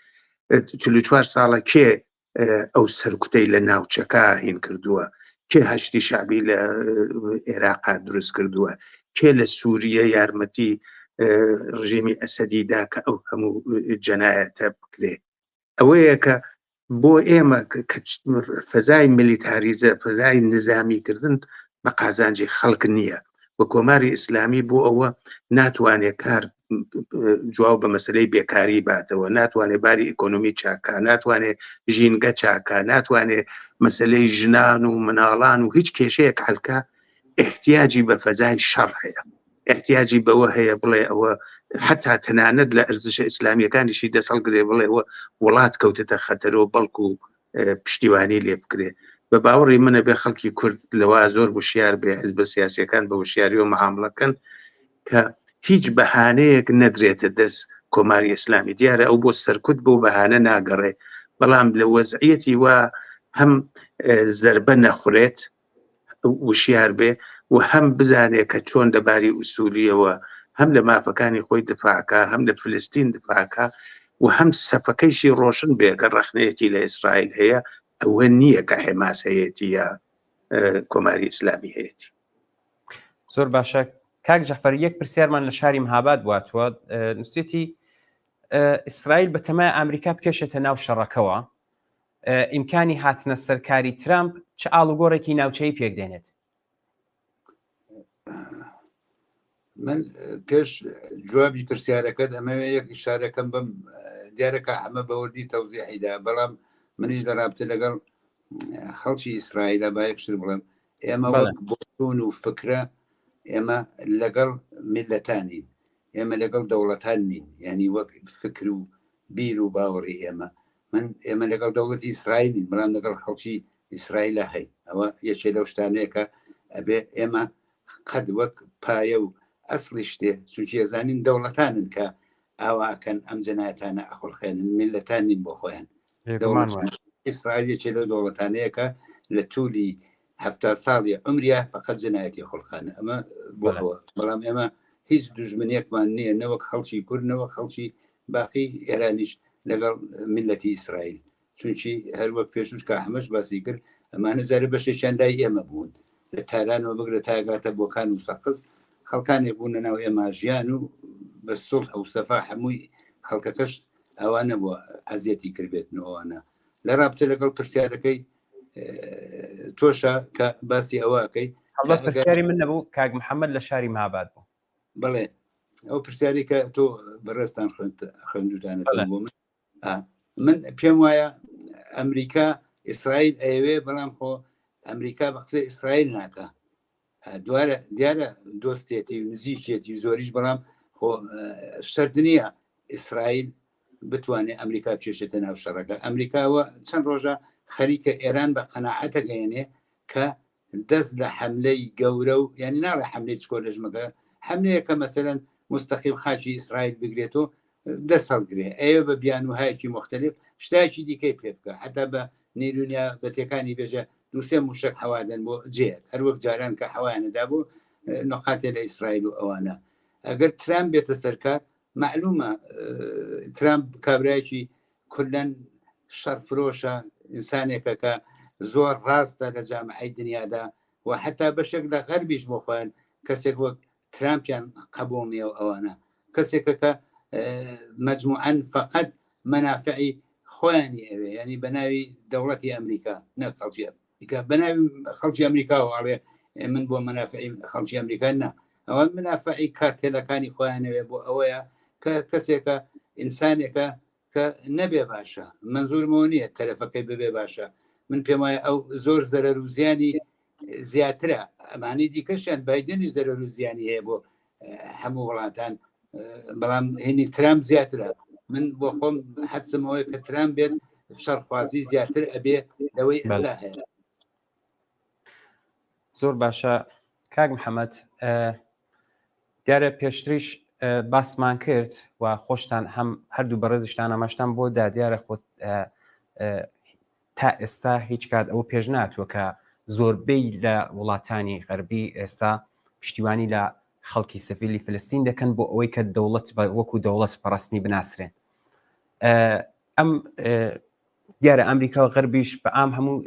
44 ساڵە کێ ئەو سەرکوتەی لە ناوچەکە هین کردووە کێ هەشتی شعبی لە عێراقا دروست کردووە کێ لە سووریە یارمەتی ڕژێمی ئەسەدی دا کە ئەو هەموو جەنایەتە بکرێ ئەوەیە کە بۆ ئێمە فەزای میلیتاریزە فەزای نزامیکردن بە قازانجی خەڵک نییە و کۆماری ئیسلامی بۆ ئەوە ناتوانێت کار جواب بە مەسلەی بێکاری باتەوە ناتوانێت باری ئیکۆنۆمی چاکە ناتوانێت ژینگە چاکە ناتوانێت مەسلەی ژنان و مناڵان و هیچ کێشەیەک حلکە احتیاجی بە فەزای شەڕ هەیە احتیاجی بەوە هەیە بڵێ ئەوە حتا تەنانەت لە ئەرزشە ئیسلامیەکانیشی دەست هەڵگرێ بڵێ ئەوە وڵات کەوتتە خەتەرەوە بەڵکو پشتیوانی لێ بکرێ بە باوەڕی منە بێ خەڵکی کورد لەوە زۆر وشیار بێ حزبە سیاسیەکان بە وشیاریەوە معاملەکەن کە هیچ بەهانەیەک نەدرێتە دەست کۆماری ئیسلامی دیارە ئەو بۆ سەرکوت بۆ بەهانە ناگەڕێ بەڵام لە وەزعیەتی وا هەم زربە نەخورێت وشیار بێ و هەم بزانێ کە چۆن لە باری ئوسولیەوە هەم لە مافەکانی خۆی دفاعکا هەم لە فلستین دفاعکا و هەم سەفەکەیشی ڕۆشن بێ کە ڕەخنەیەکی لە ئیسرائیل هەیە ئەوە نییە کە حێماس هەیەتی یا کۆماری ئیسلامی هەیەتی. زۆر باشە کاک جەعفەر یەک پرسیارمان لە شاری مهاباد بواتوە نووسێتی ئیسرائیل بەتەمای ئەمریکا بکێشێتە ناو شەڕەکەوە ئیمکانی هاتنە سەرکاری ترامپ چ ئاڵوگۆڕێکی ناوچەیی پێک دێنێت؟ من پێش جوابی پرسیارەکەت ئەمەوێ یەک ئیشارەکەم بم دیارەکە ئەمە بەوردی تەوزیحیدا بەڵام منیش لە رابتە لەگەڵ خەڵکی ئیسرائیلە با یەک شت بڵێم ئێمە وەک بۆچوون و فکرە ئێمە لەگەڵ میلەتانین ئێمە لەگەڵ دەوڵەتان نین ینی وەک فکر و بیر و باوەڕی ئێمە من ئێمە لەگەڵ دەوڵەتی ئیسرائیل نین بەڵام لەگەڵ خەڵکی ئیسرائیلە هەین ئەوە یەکێ لەو شتانەیە کە ئەبێ ئێمە قەت وەک پایە و ئەسڵی شتێ چونکی ئەزانین دەوڵەتانن کە ئاواکەن ئەم جەنایەتانە ئەخڵخێنن میلەتان نین بۆ خۆیان ئیسرائیل یەکێ لەو دەوڵەتانەیە کە لە تولی هەفتا ساڵی عمریا فقط جەنایەتی خڵخانە ئەمە بۆ ئەوە بەڵام ئێمە هیچ دوژمنێکمان نییە نەوەک خەڵکی کورد نەوەک خەڵکی باقی ئێرانیش لەگەڵ میلەتی ئیسرائیل چونکی هەروەک پێشوش کا حەمەش باسی کرد ئەمانە جارێ بەشێکیان لای ئێمە بوون لە تارانەوە بگرە تاگاتە بۆکان و سەقز. خەڵکانێک بوون لە ناو ئێمە ژیان و بە سوڵح و سەفا هەمووی خەڵکەکەش ئەوە نەبووە ئەزیەتی کردبێتن و ئەوانە لە رابتە لەگەڵ پرسیارەکەی تۆشە کە باسی ئەوەکەی هەڵبەت پرسیاری من نەبوو کاک محەممەد لە شاری مهاباد بوو بڵێ ئەو پرسیاری کە تۆ بەڕێزتان خوێندوتانە بۆ من من پێم وایە ئەمریکا ئیسرائیل ئەیەوێ بەڵام خۆ ئەمریکا بە قسەی ئیسرائیل ناکە دوارە دیارە دۆستێتی و نزیکێتی زۆریش بەڵام خۆ شەرت نییە ئیسرائیل بتوانێت ئەمریکا بکێشێتە ناو شەڕەکە ئەمریکاوە چەند ڕۆژە خەریکە ئێران بە قەناعەتە گەیەنێ کە دەست لە حەملەی گەورە و یعنی ناڵێ حەملەی چکۆلەژمەکە حەملەیەکە مەسەلەن مستەقیم خاکی ئیسرائیل بگرێت و دەست هەڵگرێ ئەوێ بە بیانوهایەکی مختلف شتایکی دیکەی پێ بکە حتا بە نیرونیا بەتەکانی بێژە دوسێ موشک حەوادن بۆ جێت هەروەک جاران کە حەوایانەدا بۆ نقاتێ لە ئیسرائیل و ئەوانە ئەگەر ترامپ بێتە سەرکار معلومە ترامپ کابرایەکی کولەن شەڕفرۆشە ئینسانێکە کە زۆر ڕاستە لە جامعەی دنیادا و حتا بەشێک لە غەربیش بۆ خۆیان کەسێک وەک ترامپیان قبول نییە و ئەوانە کەسێکە کە مجموعەن فقط مەنافعی خۆیانی ئەوێ ینی بە ناوی دەوڵەتی ئەمریکا نەک خەڵکی ئەمریکا بە ناوی خەڵکی ئەمریکاوە ئەڵێ من بۆ مەنافعی خەڵکی ئەمریکا نا ئەوە منافعی کارتێلەکانی خۆیانەوێ بۆ ئەوەیە کە کەسێکە ئینسانێکە کە نەبێ باشە منزورمەوە نییە تەرەفەکەی ببێ باشە من پێم وایە ئەو زۆر زەرەر و زیانی زیاترە ئەمانی دیکەشیان بایدنی زەرەر و زیانی هەیە بۆ هەموو وڵاتان بەڵام هینی ترامپ زیاترە من بۆ خۆم حدسمەوەی کە ترامپ بێت شەڕخوازی زیاتر ئەبێ لەوەی ئێستا هەیە. زۆر باشە کاک محەممەد دیارە پێشتریش باسمان کرد و خۆشتان هەم هەردوو بەڕێزیشتان ئەمەشتان بۆ دا دیارە خۆت تا ئێستا هیچ کات ئەوە پێش ناتوە کە زۆربەی لە وڵاتانی غەربی ئێستا پشتیوانی لە خەڵکی سڤیلی فلستین دەکەن بۆ ئەوەی کە دەوڵەت وەکو دەوڵەت بەڕسمی بناسرێن ئەم دیارە ئەمریکا و غەربیش بە ئام هەموو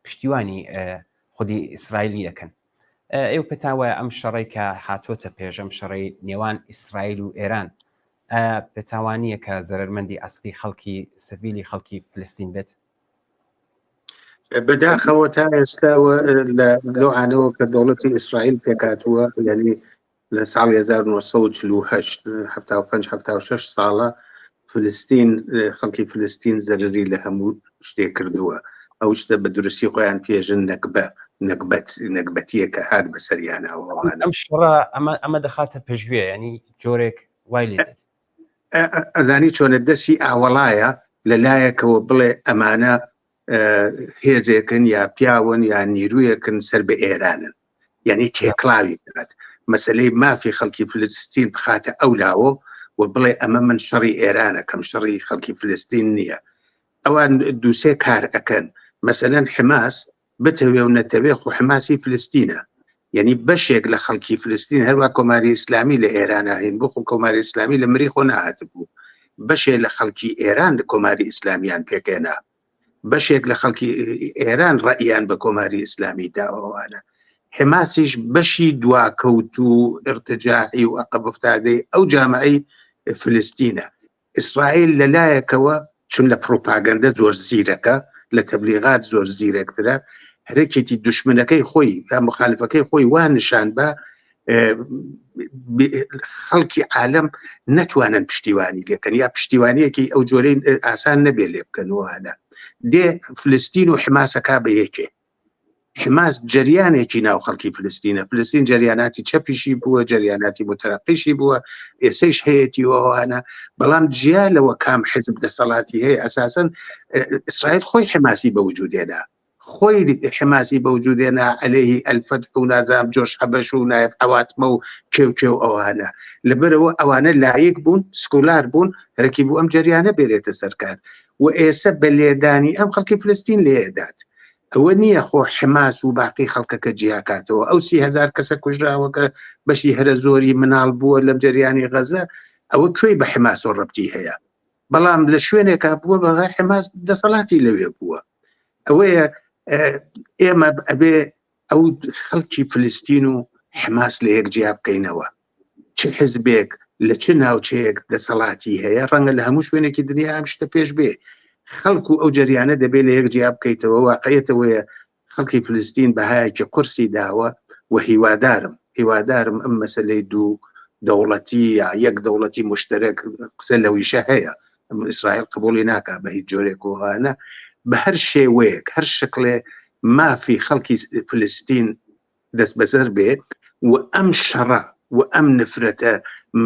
پشتیوانی خودی ئیسرائیلی دەکەن ئێوە پێتان وایە ئەم شەڕەی کە هاتووەتە پێش ئەم شەڕەی نێوان ئیسرائیل و ئێران ئایا پێتان وا نییە کە زەرەرمەندی ئەسلی خەڵکی سڤیلی خەڵکی فلستین بێت؟ بەداخەوە تا ئێستا لەو عانەوە کە دەوڵەتی ئیسرائیل پێکاتووە یعنی لە ساڵی 1948 75 76 ساڵە فلستین خەڵکی فلستین زەرری لە هەموو شتێک کردووە ئەو شتە بە دروستی خۆیان پێژن نەکبە نەکبەت نەکبەتیە کە هات بەسەریانەوە ئەم شەڕە ئەمە ئەمە دەخاتە پشتگوێ ینی جۆرێک وای لێ دێت. ئەزانی چۆنە دەستی ئاوەڵایە لە لایەکەوە بڵێ ئەمانە هێزێکن یا پیاون یا نیرویەکن سەر بە ئێرانن یعنی تێکڵاوی بکات مەسلەی مافی خەڵکی فلستین بخاتە ئەو لاوە و بڵێ ئەمە من شەڕی ئێرانەکەم شەڕی خەڵکی فلستین نییە ئەوان دووسێ کار ئەکەن مەسەلەن حماس بتەوێ و نەتەوێ خۆ حماسی فلستینە یعنی بەشێک لە خەڵکی فلستین هەروە کۆماری ئیسلامی لە ئێران هین بۆ خۆ کۆماری ئیسلامی لە مری خۆ نەهاتبوو بەشێ لە خەڵکی ئێران کۆماری ئیسلامیان پێکێنا بەشێک لە خەڵکی ئێران ڕەئیان بە کۆماری ئیسلامی داوەوانە حماسیش بەشی دواکەوت و ارتجاعی و ئەقەبفتادەی ئەو جامعەی فلستینە ئیسرائیل لە لایەکەوە چون لە پروپاگەندە زۆر زیرەکە لە تەبلیغات زۆر زیرەکترە هەرەکێتی دوشمنەکەی خۆی یا مخالفەکەی خۆی وا نیشان بە خەڵکی عالم نەتوانن پشتیوانی لێکەن یا پشتیوانیەکی ئەو جۆرەی ئاسان نەبێ لێ بکەنەوەە دێ فلستین و حماسەکە بە یەکێ حماس جریانێکی ناو خەڵکی فلستینە فلستین جریاناتی چەپیشی بووە جریاناتی مترقیشی بووە ئێسەیش هەیەتی ئەوانە بەڵام جیا لەوە کام حزب دەسەڵاتی هەیە ئەساسەن ئیسرائیل خۆی حماسی بە وجودێنا خۆی حماسی بە وجودێنا عەلەیهی ئەلفەتح و نازام جۆش حەبەش و نایف عەواتمە و کێو کێو ئەوانە لەبەرەوە ئەوانە لایک بوون سکولار بوون هەرکی بوو ئەم جریانە بێرێتە سەرکار و ئێسە بە لێدانی ئەم خەڵکی فلستین لێدات ئەوە نییە خۆ حماس و باقی خەڵکەکە جیاکاتەوە ئەو 30هزار کەسە کوژراوەکە بەشی هەرە زۆری مناڵ بووە لەم جەریانی غەزە ئەوە کوێی بە حماس و ڕەبتی هەیە بەڵام لە شوێنێکا بووە بەڵای حماس دەسەڵاتی لەوێ بووە ئەوەیە ئێمە ئەبێ ئەو خەڵکی فلستین و حماس لە یەک جیا بکەینەوە. چ حزبێک لە چ ناوچەیەک دەسەڵاتی هەیە، ڕەنگە لە هەموو شوێنێکی دنیا ئەم شتە پێش بێ. خەڵک و ئەو جەریانە دەبێ لە یەک جیا بکەیتەوە. واقعیەتەوەیە خەڵکی فلستین بەهایەکی قورسی داوە و هیوادارم هیوادارم ئەم مەسلەی دوو دەوڵەتی یا یەک دەوڵەتی مشتەرەک قسە لەویشە هەیە ئیسرائیل قبولی ناکا بە هیچ جۆرێک و هانە بە هەر شێوەیەک هەر شکلێ مافی خەڵکی فلستین دەستبەسەر بێ و ئەم شەڕە و ئەم نفرەتە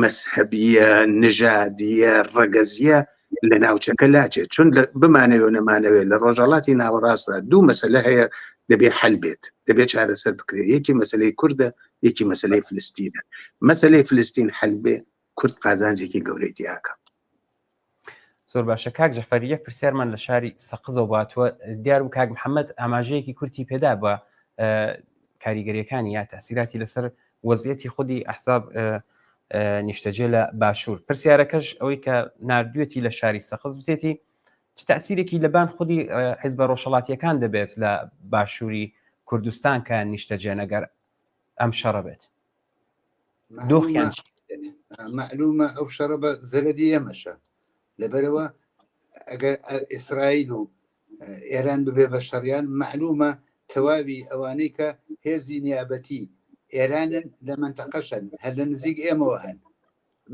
مەزهەبییە، نژادییە، ڕەگەزییە لە ناوچەکە لاچێت. چون بمانەوێ و نەمانەوێ لە ڕۆژهەڵاتی ناوەڕاستدا دوو مەسەلە هەیە دەبێ حەل بێت، دەبێ چارەسەر بکرێت، یەکی مەسەلەی کوردە، یەکی مەسەلەی فلستینە. مەسەلەی فلستین حەل بێ، کورد قازانجێکی گەورەی تیاکە. زۆر باشە کاک جەفەر یەک پرسیارمان لە شاری سەقزەوە باتوە دیار و کاک محەممەد ئاماژەیەکی کورتی پێدا بە کاریگەریەکانی یا تاسیراتی لەسەر وەزیەتی خودی ئەحساب نیشتەجێ لە باشوور پرسیارەکەش ئەوەی کە نردوێتی لە شاری سەقز بتێتی چ تاسیرێکی لەبان خودی حیزبە ڕۆژهەڵاتیەکان دەبێت لە باشووری کوردستان کە نیشتەجێنەگەر ئەم شەڕە بێت دۆخیان معلومە ئەو شەڕە بە زەرەدی ئێمەشە لەبەرەوە ئەگەر ئیسرائیل و ئێران ببێ بە شەڕیان معلومە تەواوی ئەوانەی کە هێزی نیابەتی ئێرانن لە منتەقەشن هەر لە نزیک ئێمەوە هەن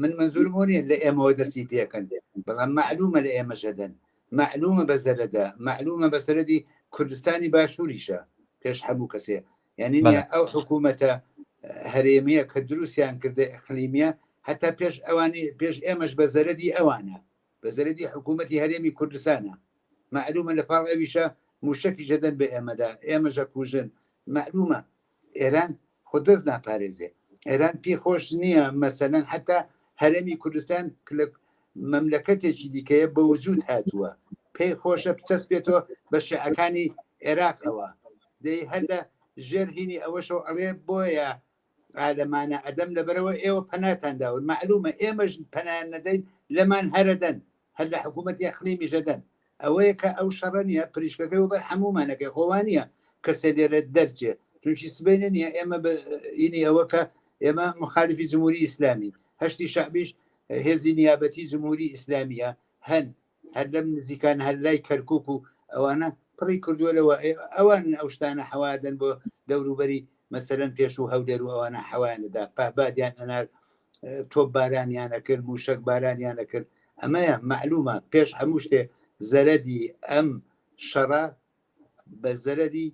من مەنزورم ئەوە نییە لە ئێمەوە دەستی پێکەن بەڵام معلومە لە ئێمە ژەدەن معلومە بە زەرەدە معلومە بە سەرەدی کوردستانی باشووریشە پێش هەموو کەسێ یعنی نیە ئەو حکوومەتە هەرێمیە کە دروستیان کردە ئەقلیمیە هەتا پێش ئەوانی پێش ئێمەش بە زەرەدی ئەوانە بە زەرەدی حکوومەتی هەرێمی کوردستانە معلومە لە پاڵ ئەویشە موشکی ژەدەن بە ئێمەدا ئێمەژە کوژن معلومە ئێران خۆ دەست ناپارێزێ ئێران پێی خۆش نییە مەسەلەن حتا هەرێمی کوردستان لە مەملەکەتێکی دیکەیە بە وجود هاتووە پێی خۆشە بچەسپێتەوە بە شیعەکانی عێراقەوە دەی هەر لە ژێر هینی ئەوەشەوە ئەڵێ بۆیە عالەمانە ئەدەم لەبەرەوە ئێوە پەناتان داون معلومە ئێمەش پەنایان نەدەین لەمان هەرەدەن هەر لە حکوومەتی ئەقلیمی ژەدەن ئەوەیە کە ئەو شەڕە نییە پریشکەکەی وەبەر هەموومانەکەی خۆوان نییە کەسێ لێرە دەرچێ چونکی سبەینە نییە ئێمە ئینی ئەوە کە ئێمە مخالفی جمهوری ئیسلامی هەشتی شعبیش هێزی نیابەتی جمهوری ئیسلامیە هەن هەر لەم نزیکان هەر لای کەرکک و ئەوانە پڕی کردووە لەوە ئەوان ئەو شتانە حەوادن بۆ دەوروبەری مەسەرەن پێش و هەولێر و ئەوانە حەوایان دەدا پابادیان ئەنار تۆپ بارانیان ئەکرد موشک بارانیان ئەکرد ئەمەیە معلومە پێش هەموو شتێ زەرەدی ئەم شەڕە بە زەرەدی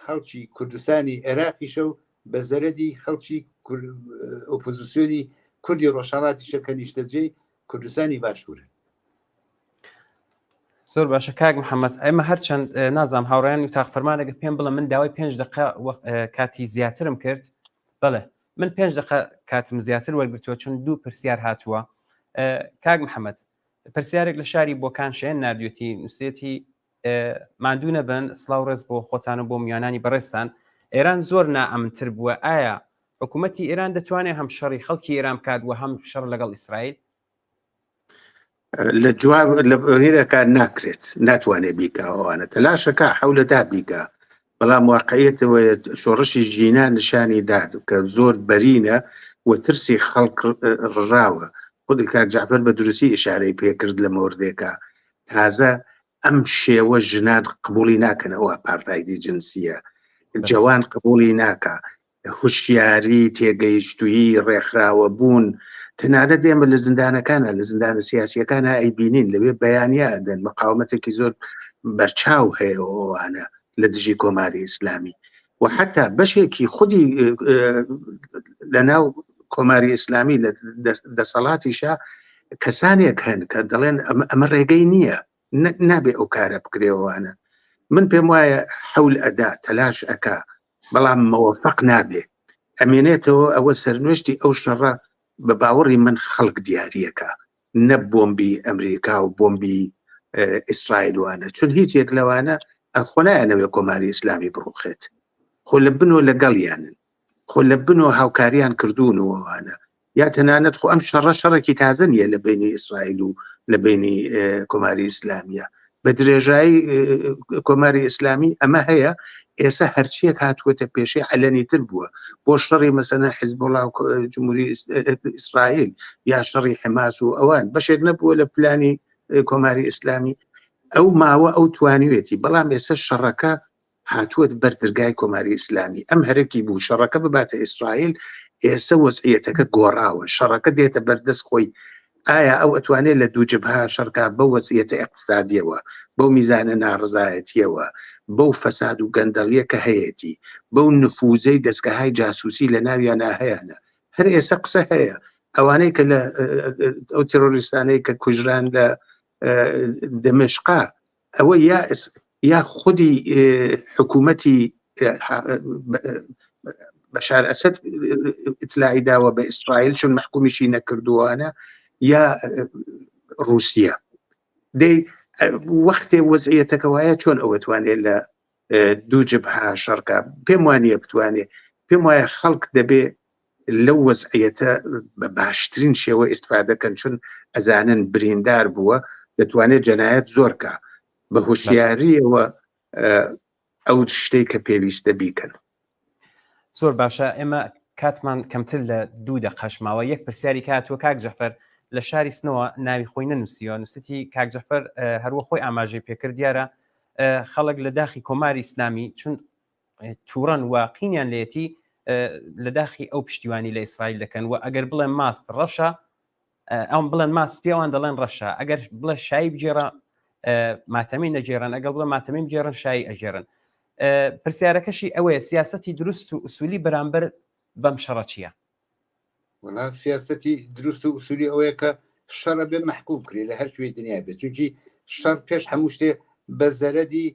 خەڵکی کوردستانی عێراقیشە و بە زەرەدی خەڵکی ئۆپۆزیسیۆنی کوردی ڕۆژهەڵاتیشە کە نیشتەجێی کوردستانی باشوورن. زۆر باشە کاک محەممەد ئێمە هەرچەند نازام هاوڕیان و تاق فەرمانەگە پێم بڵێ من داوای پێنج دقە کاتی زیاترم کرد بەڵێ من پێنج دقە کاتم زیاتر وەرگتووە چون دوو پرسیار هاتووە کاک محەممەد پرسیارێک لە شاری بۆکان شێن نردوێتی نووسێتی ماندوو نەبن سلااو ڕێز بۆ خۆتان و بۆ میوانانی بەڕێزتان ئێران زۆر نائەمنتر بووە ئایا حکوومەتی ئێران دەتوانێت هەم شەڕی خەڵکی ئێران بکات و هەم شەڕ لەگەڵ ئیسرائیل لە جواب لە هێرەکە ناکرێت ناتوانێت بیکە ئەوانە تەلاشەکە حەولەدا بیکە بەڵام واقعیەتەوە شۆڕشی ژینا نیشانی داد کە زۆر بەرینە و ترسی خەڵک ڕژاوە خودی کاک جعفر بە دروستی ئشارەی پێکرد لە مۆردێکە تازە ئەم شێوە ژنان قبولی ناکەن ئەو ئاپارتایدی جنسیە جوان قبولی ناکە هوشیاری، تێگەیشتوویی، ڕێکخراوە بوون، تەنانەت ئێمە لە زیندانەکانە لە زیندانە سیاسیەکانە ئەیبینین لەوێ بەیانە ئەدەن مقاومەتێکی زۆر بەرچاو هەیە ئەوانە لە دژی کۆماری ئیسلامی و حتا بەشێکی خودی لە ناو کۆماری ئیسلامی لە دەسەڵاتیشە کەسانێک هەن کە دەڵێن ئەمە ڕێگەی نییە نابێ ئەو کارە بکرێەوەوانە من پێم وایە حول ئەدا تەلاش ئەکا بەڵام مەوەفەق نابێ ئەمێنێتەوە ئەوە سەرنوێشتی ئەو شەڕە بە باوەڕی من خەڵک دیاریەکە نە بۆمبی ئەمریکا و بۆمبی ئیسرائیل وانە چون هیچ یەک لەوانە خۆ نایانەوێ کۆماری ئیسلامی بڕوخێت خۆ لە بنۆ لەگەڵیانن خۆ لە بنۆ هاوکاریان کردوون و ئەوانە یا تەنانەت خۆ ئەم شەڕە شەڕێکی تازە نییە لە بینی ئیسرائیل و لە بینی کۆماری ئیسلامیە بە درێژایی کۆماری ئیسلامی ئەمە هەیە. ئێستا هەرچیەک هاتووەتە پێشەی عەلەنی تر بووە بۆ شەڕی مەسەنە حزبوڵا و جمهوری ئیسرائیل یا شەڕی حەماس و ئەوان بەشێک نەبووە لە پلانی کۆماری ئیسلامی ئەو ماوە ئەو توانیوێتی بەڵام ئێستا شەڕەکە هاتووەت بەر دەرگای کۆماری ئیسلامی ئەم هەرەکی بوو شەڕەکە بباتە ئیسرائیل ئێستا وەزعیەتەکە گۆڕاوە شەڕەکە دێتە بەردەست خۆی ئایا ئەو ئەتوانێت لە دوو جبهە شەڕکا بەو وەزعیەتە ئیقتسادیەوە بەو میزانە ناڕزایەتیەوە بەو فەساد و گەندەڵیە کە هەیەتی بەو نفوزەی دەستگەهای جاسوسی لە ناویانە هەیانە هەر ئێستا قسە هەیە ئەوانەی کە لە ئەو تێرۆریستانەی کە کوژران لە دەمشقا ئەوە یا یا خودی حکوومەتی بەشار ئەسد ئیتلاعی داوە بە ئیسرائیل چون محکومیشی نەکردووانە یا رووسیا دەی وەختێ وەزعیەتەکە وایە چۆن ئەوە توانێت لە دوو جبها شەڕکە پێم وانە بتوانێت پێم وایە خەڵک دەبێ لەو وەزعیەتە بە باشترین شێوە ئیسفادەکەن چون ئەزانن بریندار بووە دەتوانێت جەنایەت زۆرکە بە هۆشیاریەوە ئەو شتێک کە پێویستە بیکەن. زۆر باشە ئێمە کاتمان کەمتر لە دوو دەقەش ماوە یەک پرسیاری کاتوە کاک جەفەر لە شاری سنەوە ناوی خۆی نەنووسیوە نووسیتی کاک جەفەر هەروە خۆی ئاماژەی پێکرد دیارە خەڵک لە داخی کۆماری ئیسلامی چون تووڕەن و قینیان لێتی لە داخی ئەو پشتیوانی لە ئیسرائیل دەکەن و ئەگەر بڵێن ماست ڕەشە ئەم بڵێن ماست پێوان دەڵێن ڕەشە ئەگەر بڵێ شایی بگێڕە ماتەمی نەگێڕن ئەگەڵ بڵێ ماتەمی بگێڕن شایی ئەگێڕن پرسیارەکەشی ئەوەیە سیاسەتی دروست و ئوسولی بەرامبەر بەم شەڕە چییە؟ وەڵا سیاسەتی دروست و ئوسولی ئەوەیە کە شەڕە بێ مەحکوم کرێ لە هەر کوێی دنیا بێت چونکی شەڕ پێش هەموو شتێ بە زەرەدی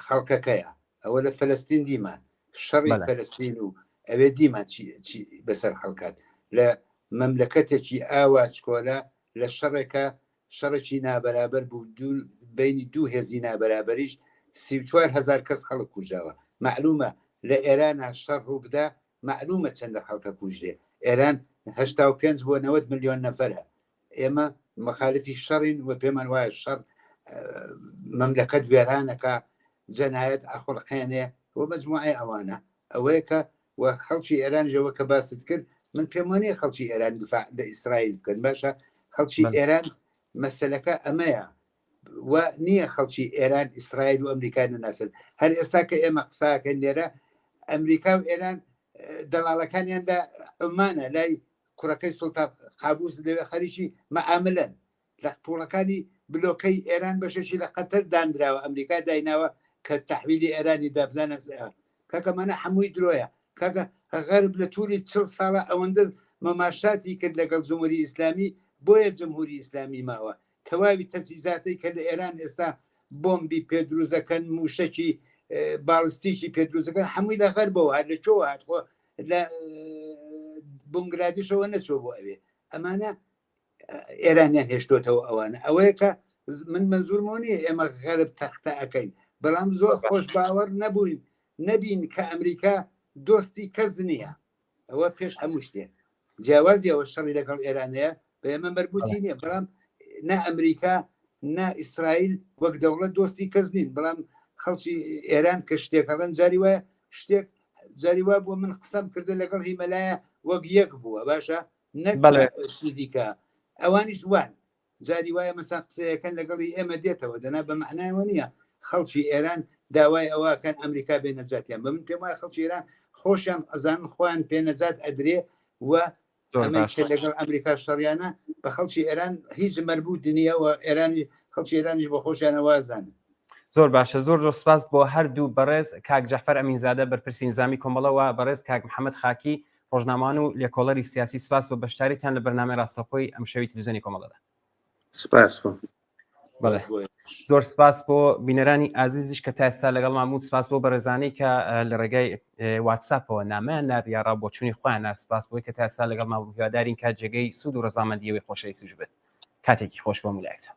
خەڵکەکەیە ئەوە لە فەلەستین دیمان شەڕی فەلەستین و ئەوێ دیمان چی بەسەر خەڵکات لە مەملەکەتێکی ئاوا چکۆلە لە شەڕێکە شەڕێکی نابەرابەر بوو دوو بینی دوو هێزی نابەرابەریش 34 هزار کەس خەڵک کوژاوە معلومە لە ئێرانە شەڕ ڕووبدا معلومە چەندە خەڵکە کوژرێ ئێران 85 بۆ 90 میلیۆن نەفرە ئێمە مخالفی شەڕین و پێمان وایە شەڕ مەملەکەت وێرانەکە جەنایەت ئەخڵقێنێ و مەجموعی ئەوانە ئەوەیە کە و خەڵکی ئێران ژەوە کە باست کرد من پێم وانە خەڵکی ئێران دفاع لە ئیسرائیل بکەن باشە خەڵکی ئێران مەسلەکە ئەمەیە و نییە خەڵکی ئێران ئیسرائیل و ئەمریکا نەناسن هەر ئێستا کە ئێمە قساکەن لێرە ئەمریکا و ئێران دەڵاڵەکانیان لە عمانە لای کوڕەکەی سوڵتان قابوس لەوێ خەریکی مەعاملەن لە پوڵەکانی بلۆکەی ئێران بەشێکی لە قەتەر دانراوە ئەمریکا دایناوە کە تحویلی ئێرانی دابزانە کاکەمانە هەمووی درۆیە کاکە غەرب لە تولی چڵ ساڵە ئەوەندە مەماشاتی کرد لەگەڵ جمهوری ئیسلامی بۆیە جمهوری ئیسلامی ماوە تەواوی تەجهیزاتەی کە لە ئێران ئێستا بۆمبی پێ دروست دەکەن موشەکی باڵستیکی پێ دروست دەکەن هەمووی لە غەربەوە هات لە چۆوە هات خۆ لە بنگلادیشەوە نەچۆ بۆ ئەوێ ئەمانە ئێرانیان هێشتۆتەوە ئەوانە ئەوەیە کە من مەنزورمەوە نییە ئێمە غەرب تەختە ئەەکەین بەڵام زۆر خۆش باوەڕ نەبووین نەبین کە ئەمریکا دۆستی کەس نییە ئەوە پێش هەموو شتێ جیاوازی ئەوە شەڕی لەگەڵ ئێرانەیە بە ئێمە مەربوتی نییە بەڵام نە ئەمریکا نە ئیسرائیل وەک دەوڵەت دۆستی کەس نین بەڵام خەڵکی ئێران کە شتێک ئەڵێن جاری وایە شتێک جاری وا بووە من قسەم کردە لەگەڵ هیمەلایە وەک یەک بووە باشە نەک شتی دیکە ئەوانیش وان جاری وایە مەسا قسەیەکەن لەگەڵی ئێمە دێتەوە دەنا بە مەعنایەوە نییە خەڵکی ئێران داوای ئەوەکەن ئەمریکا بێ نەجاتیان بە من پێم وایە خەڵکی ئێران خۆشیان ئەزانن خۆیان پێ نەجات ئەدرێ و ئەمەی کە لەگەڵ ئەمریکا شەڕیانە بە خەڵکی ئێران هیچ مەربوط نییە و ئێرانی خەڵکی ئێرانیش بە خۆشیانە وازانن. زۆر باشە زۆر زۆر سپاس بۆ هەردوو بەڕێز کاک جەعفەر ئەمینزادە بەرپرسی نزامی کۆمەڵە و بەڕێز کاک محەممەد خاکی ڕۆژنامەوان و لێکۆڵەری سیاسی سپاس بۆ بەشداریتان لە بەرنامەی ڕاستەوخۆی ئەمشەوی تلویزیۆنی کۆمەڵەدا. سپاس بۆ بەڵێ زۆر سپاس بۆ بینەرانی ئازیزیش کە تا ئێستا لەگەڵمان بوون سپاس بۆ بەڕێزانەی کە لە ڕێگای واتساپەوە نامیان نارد یا ڕا بۆچوونی خۆیان نارد سپاس بۆی کە تا ئێستا لەگەڵمان بوون هیوادارین کە جێگەی سوود و ڕەزامەندیەوەی خۆشەویستیش بێت کاتێکی خۆش بۆ ملایەکتان.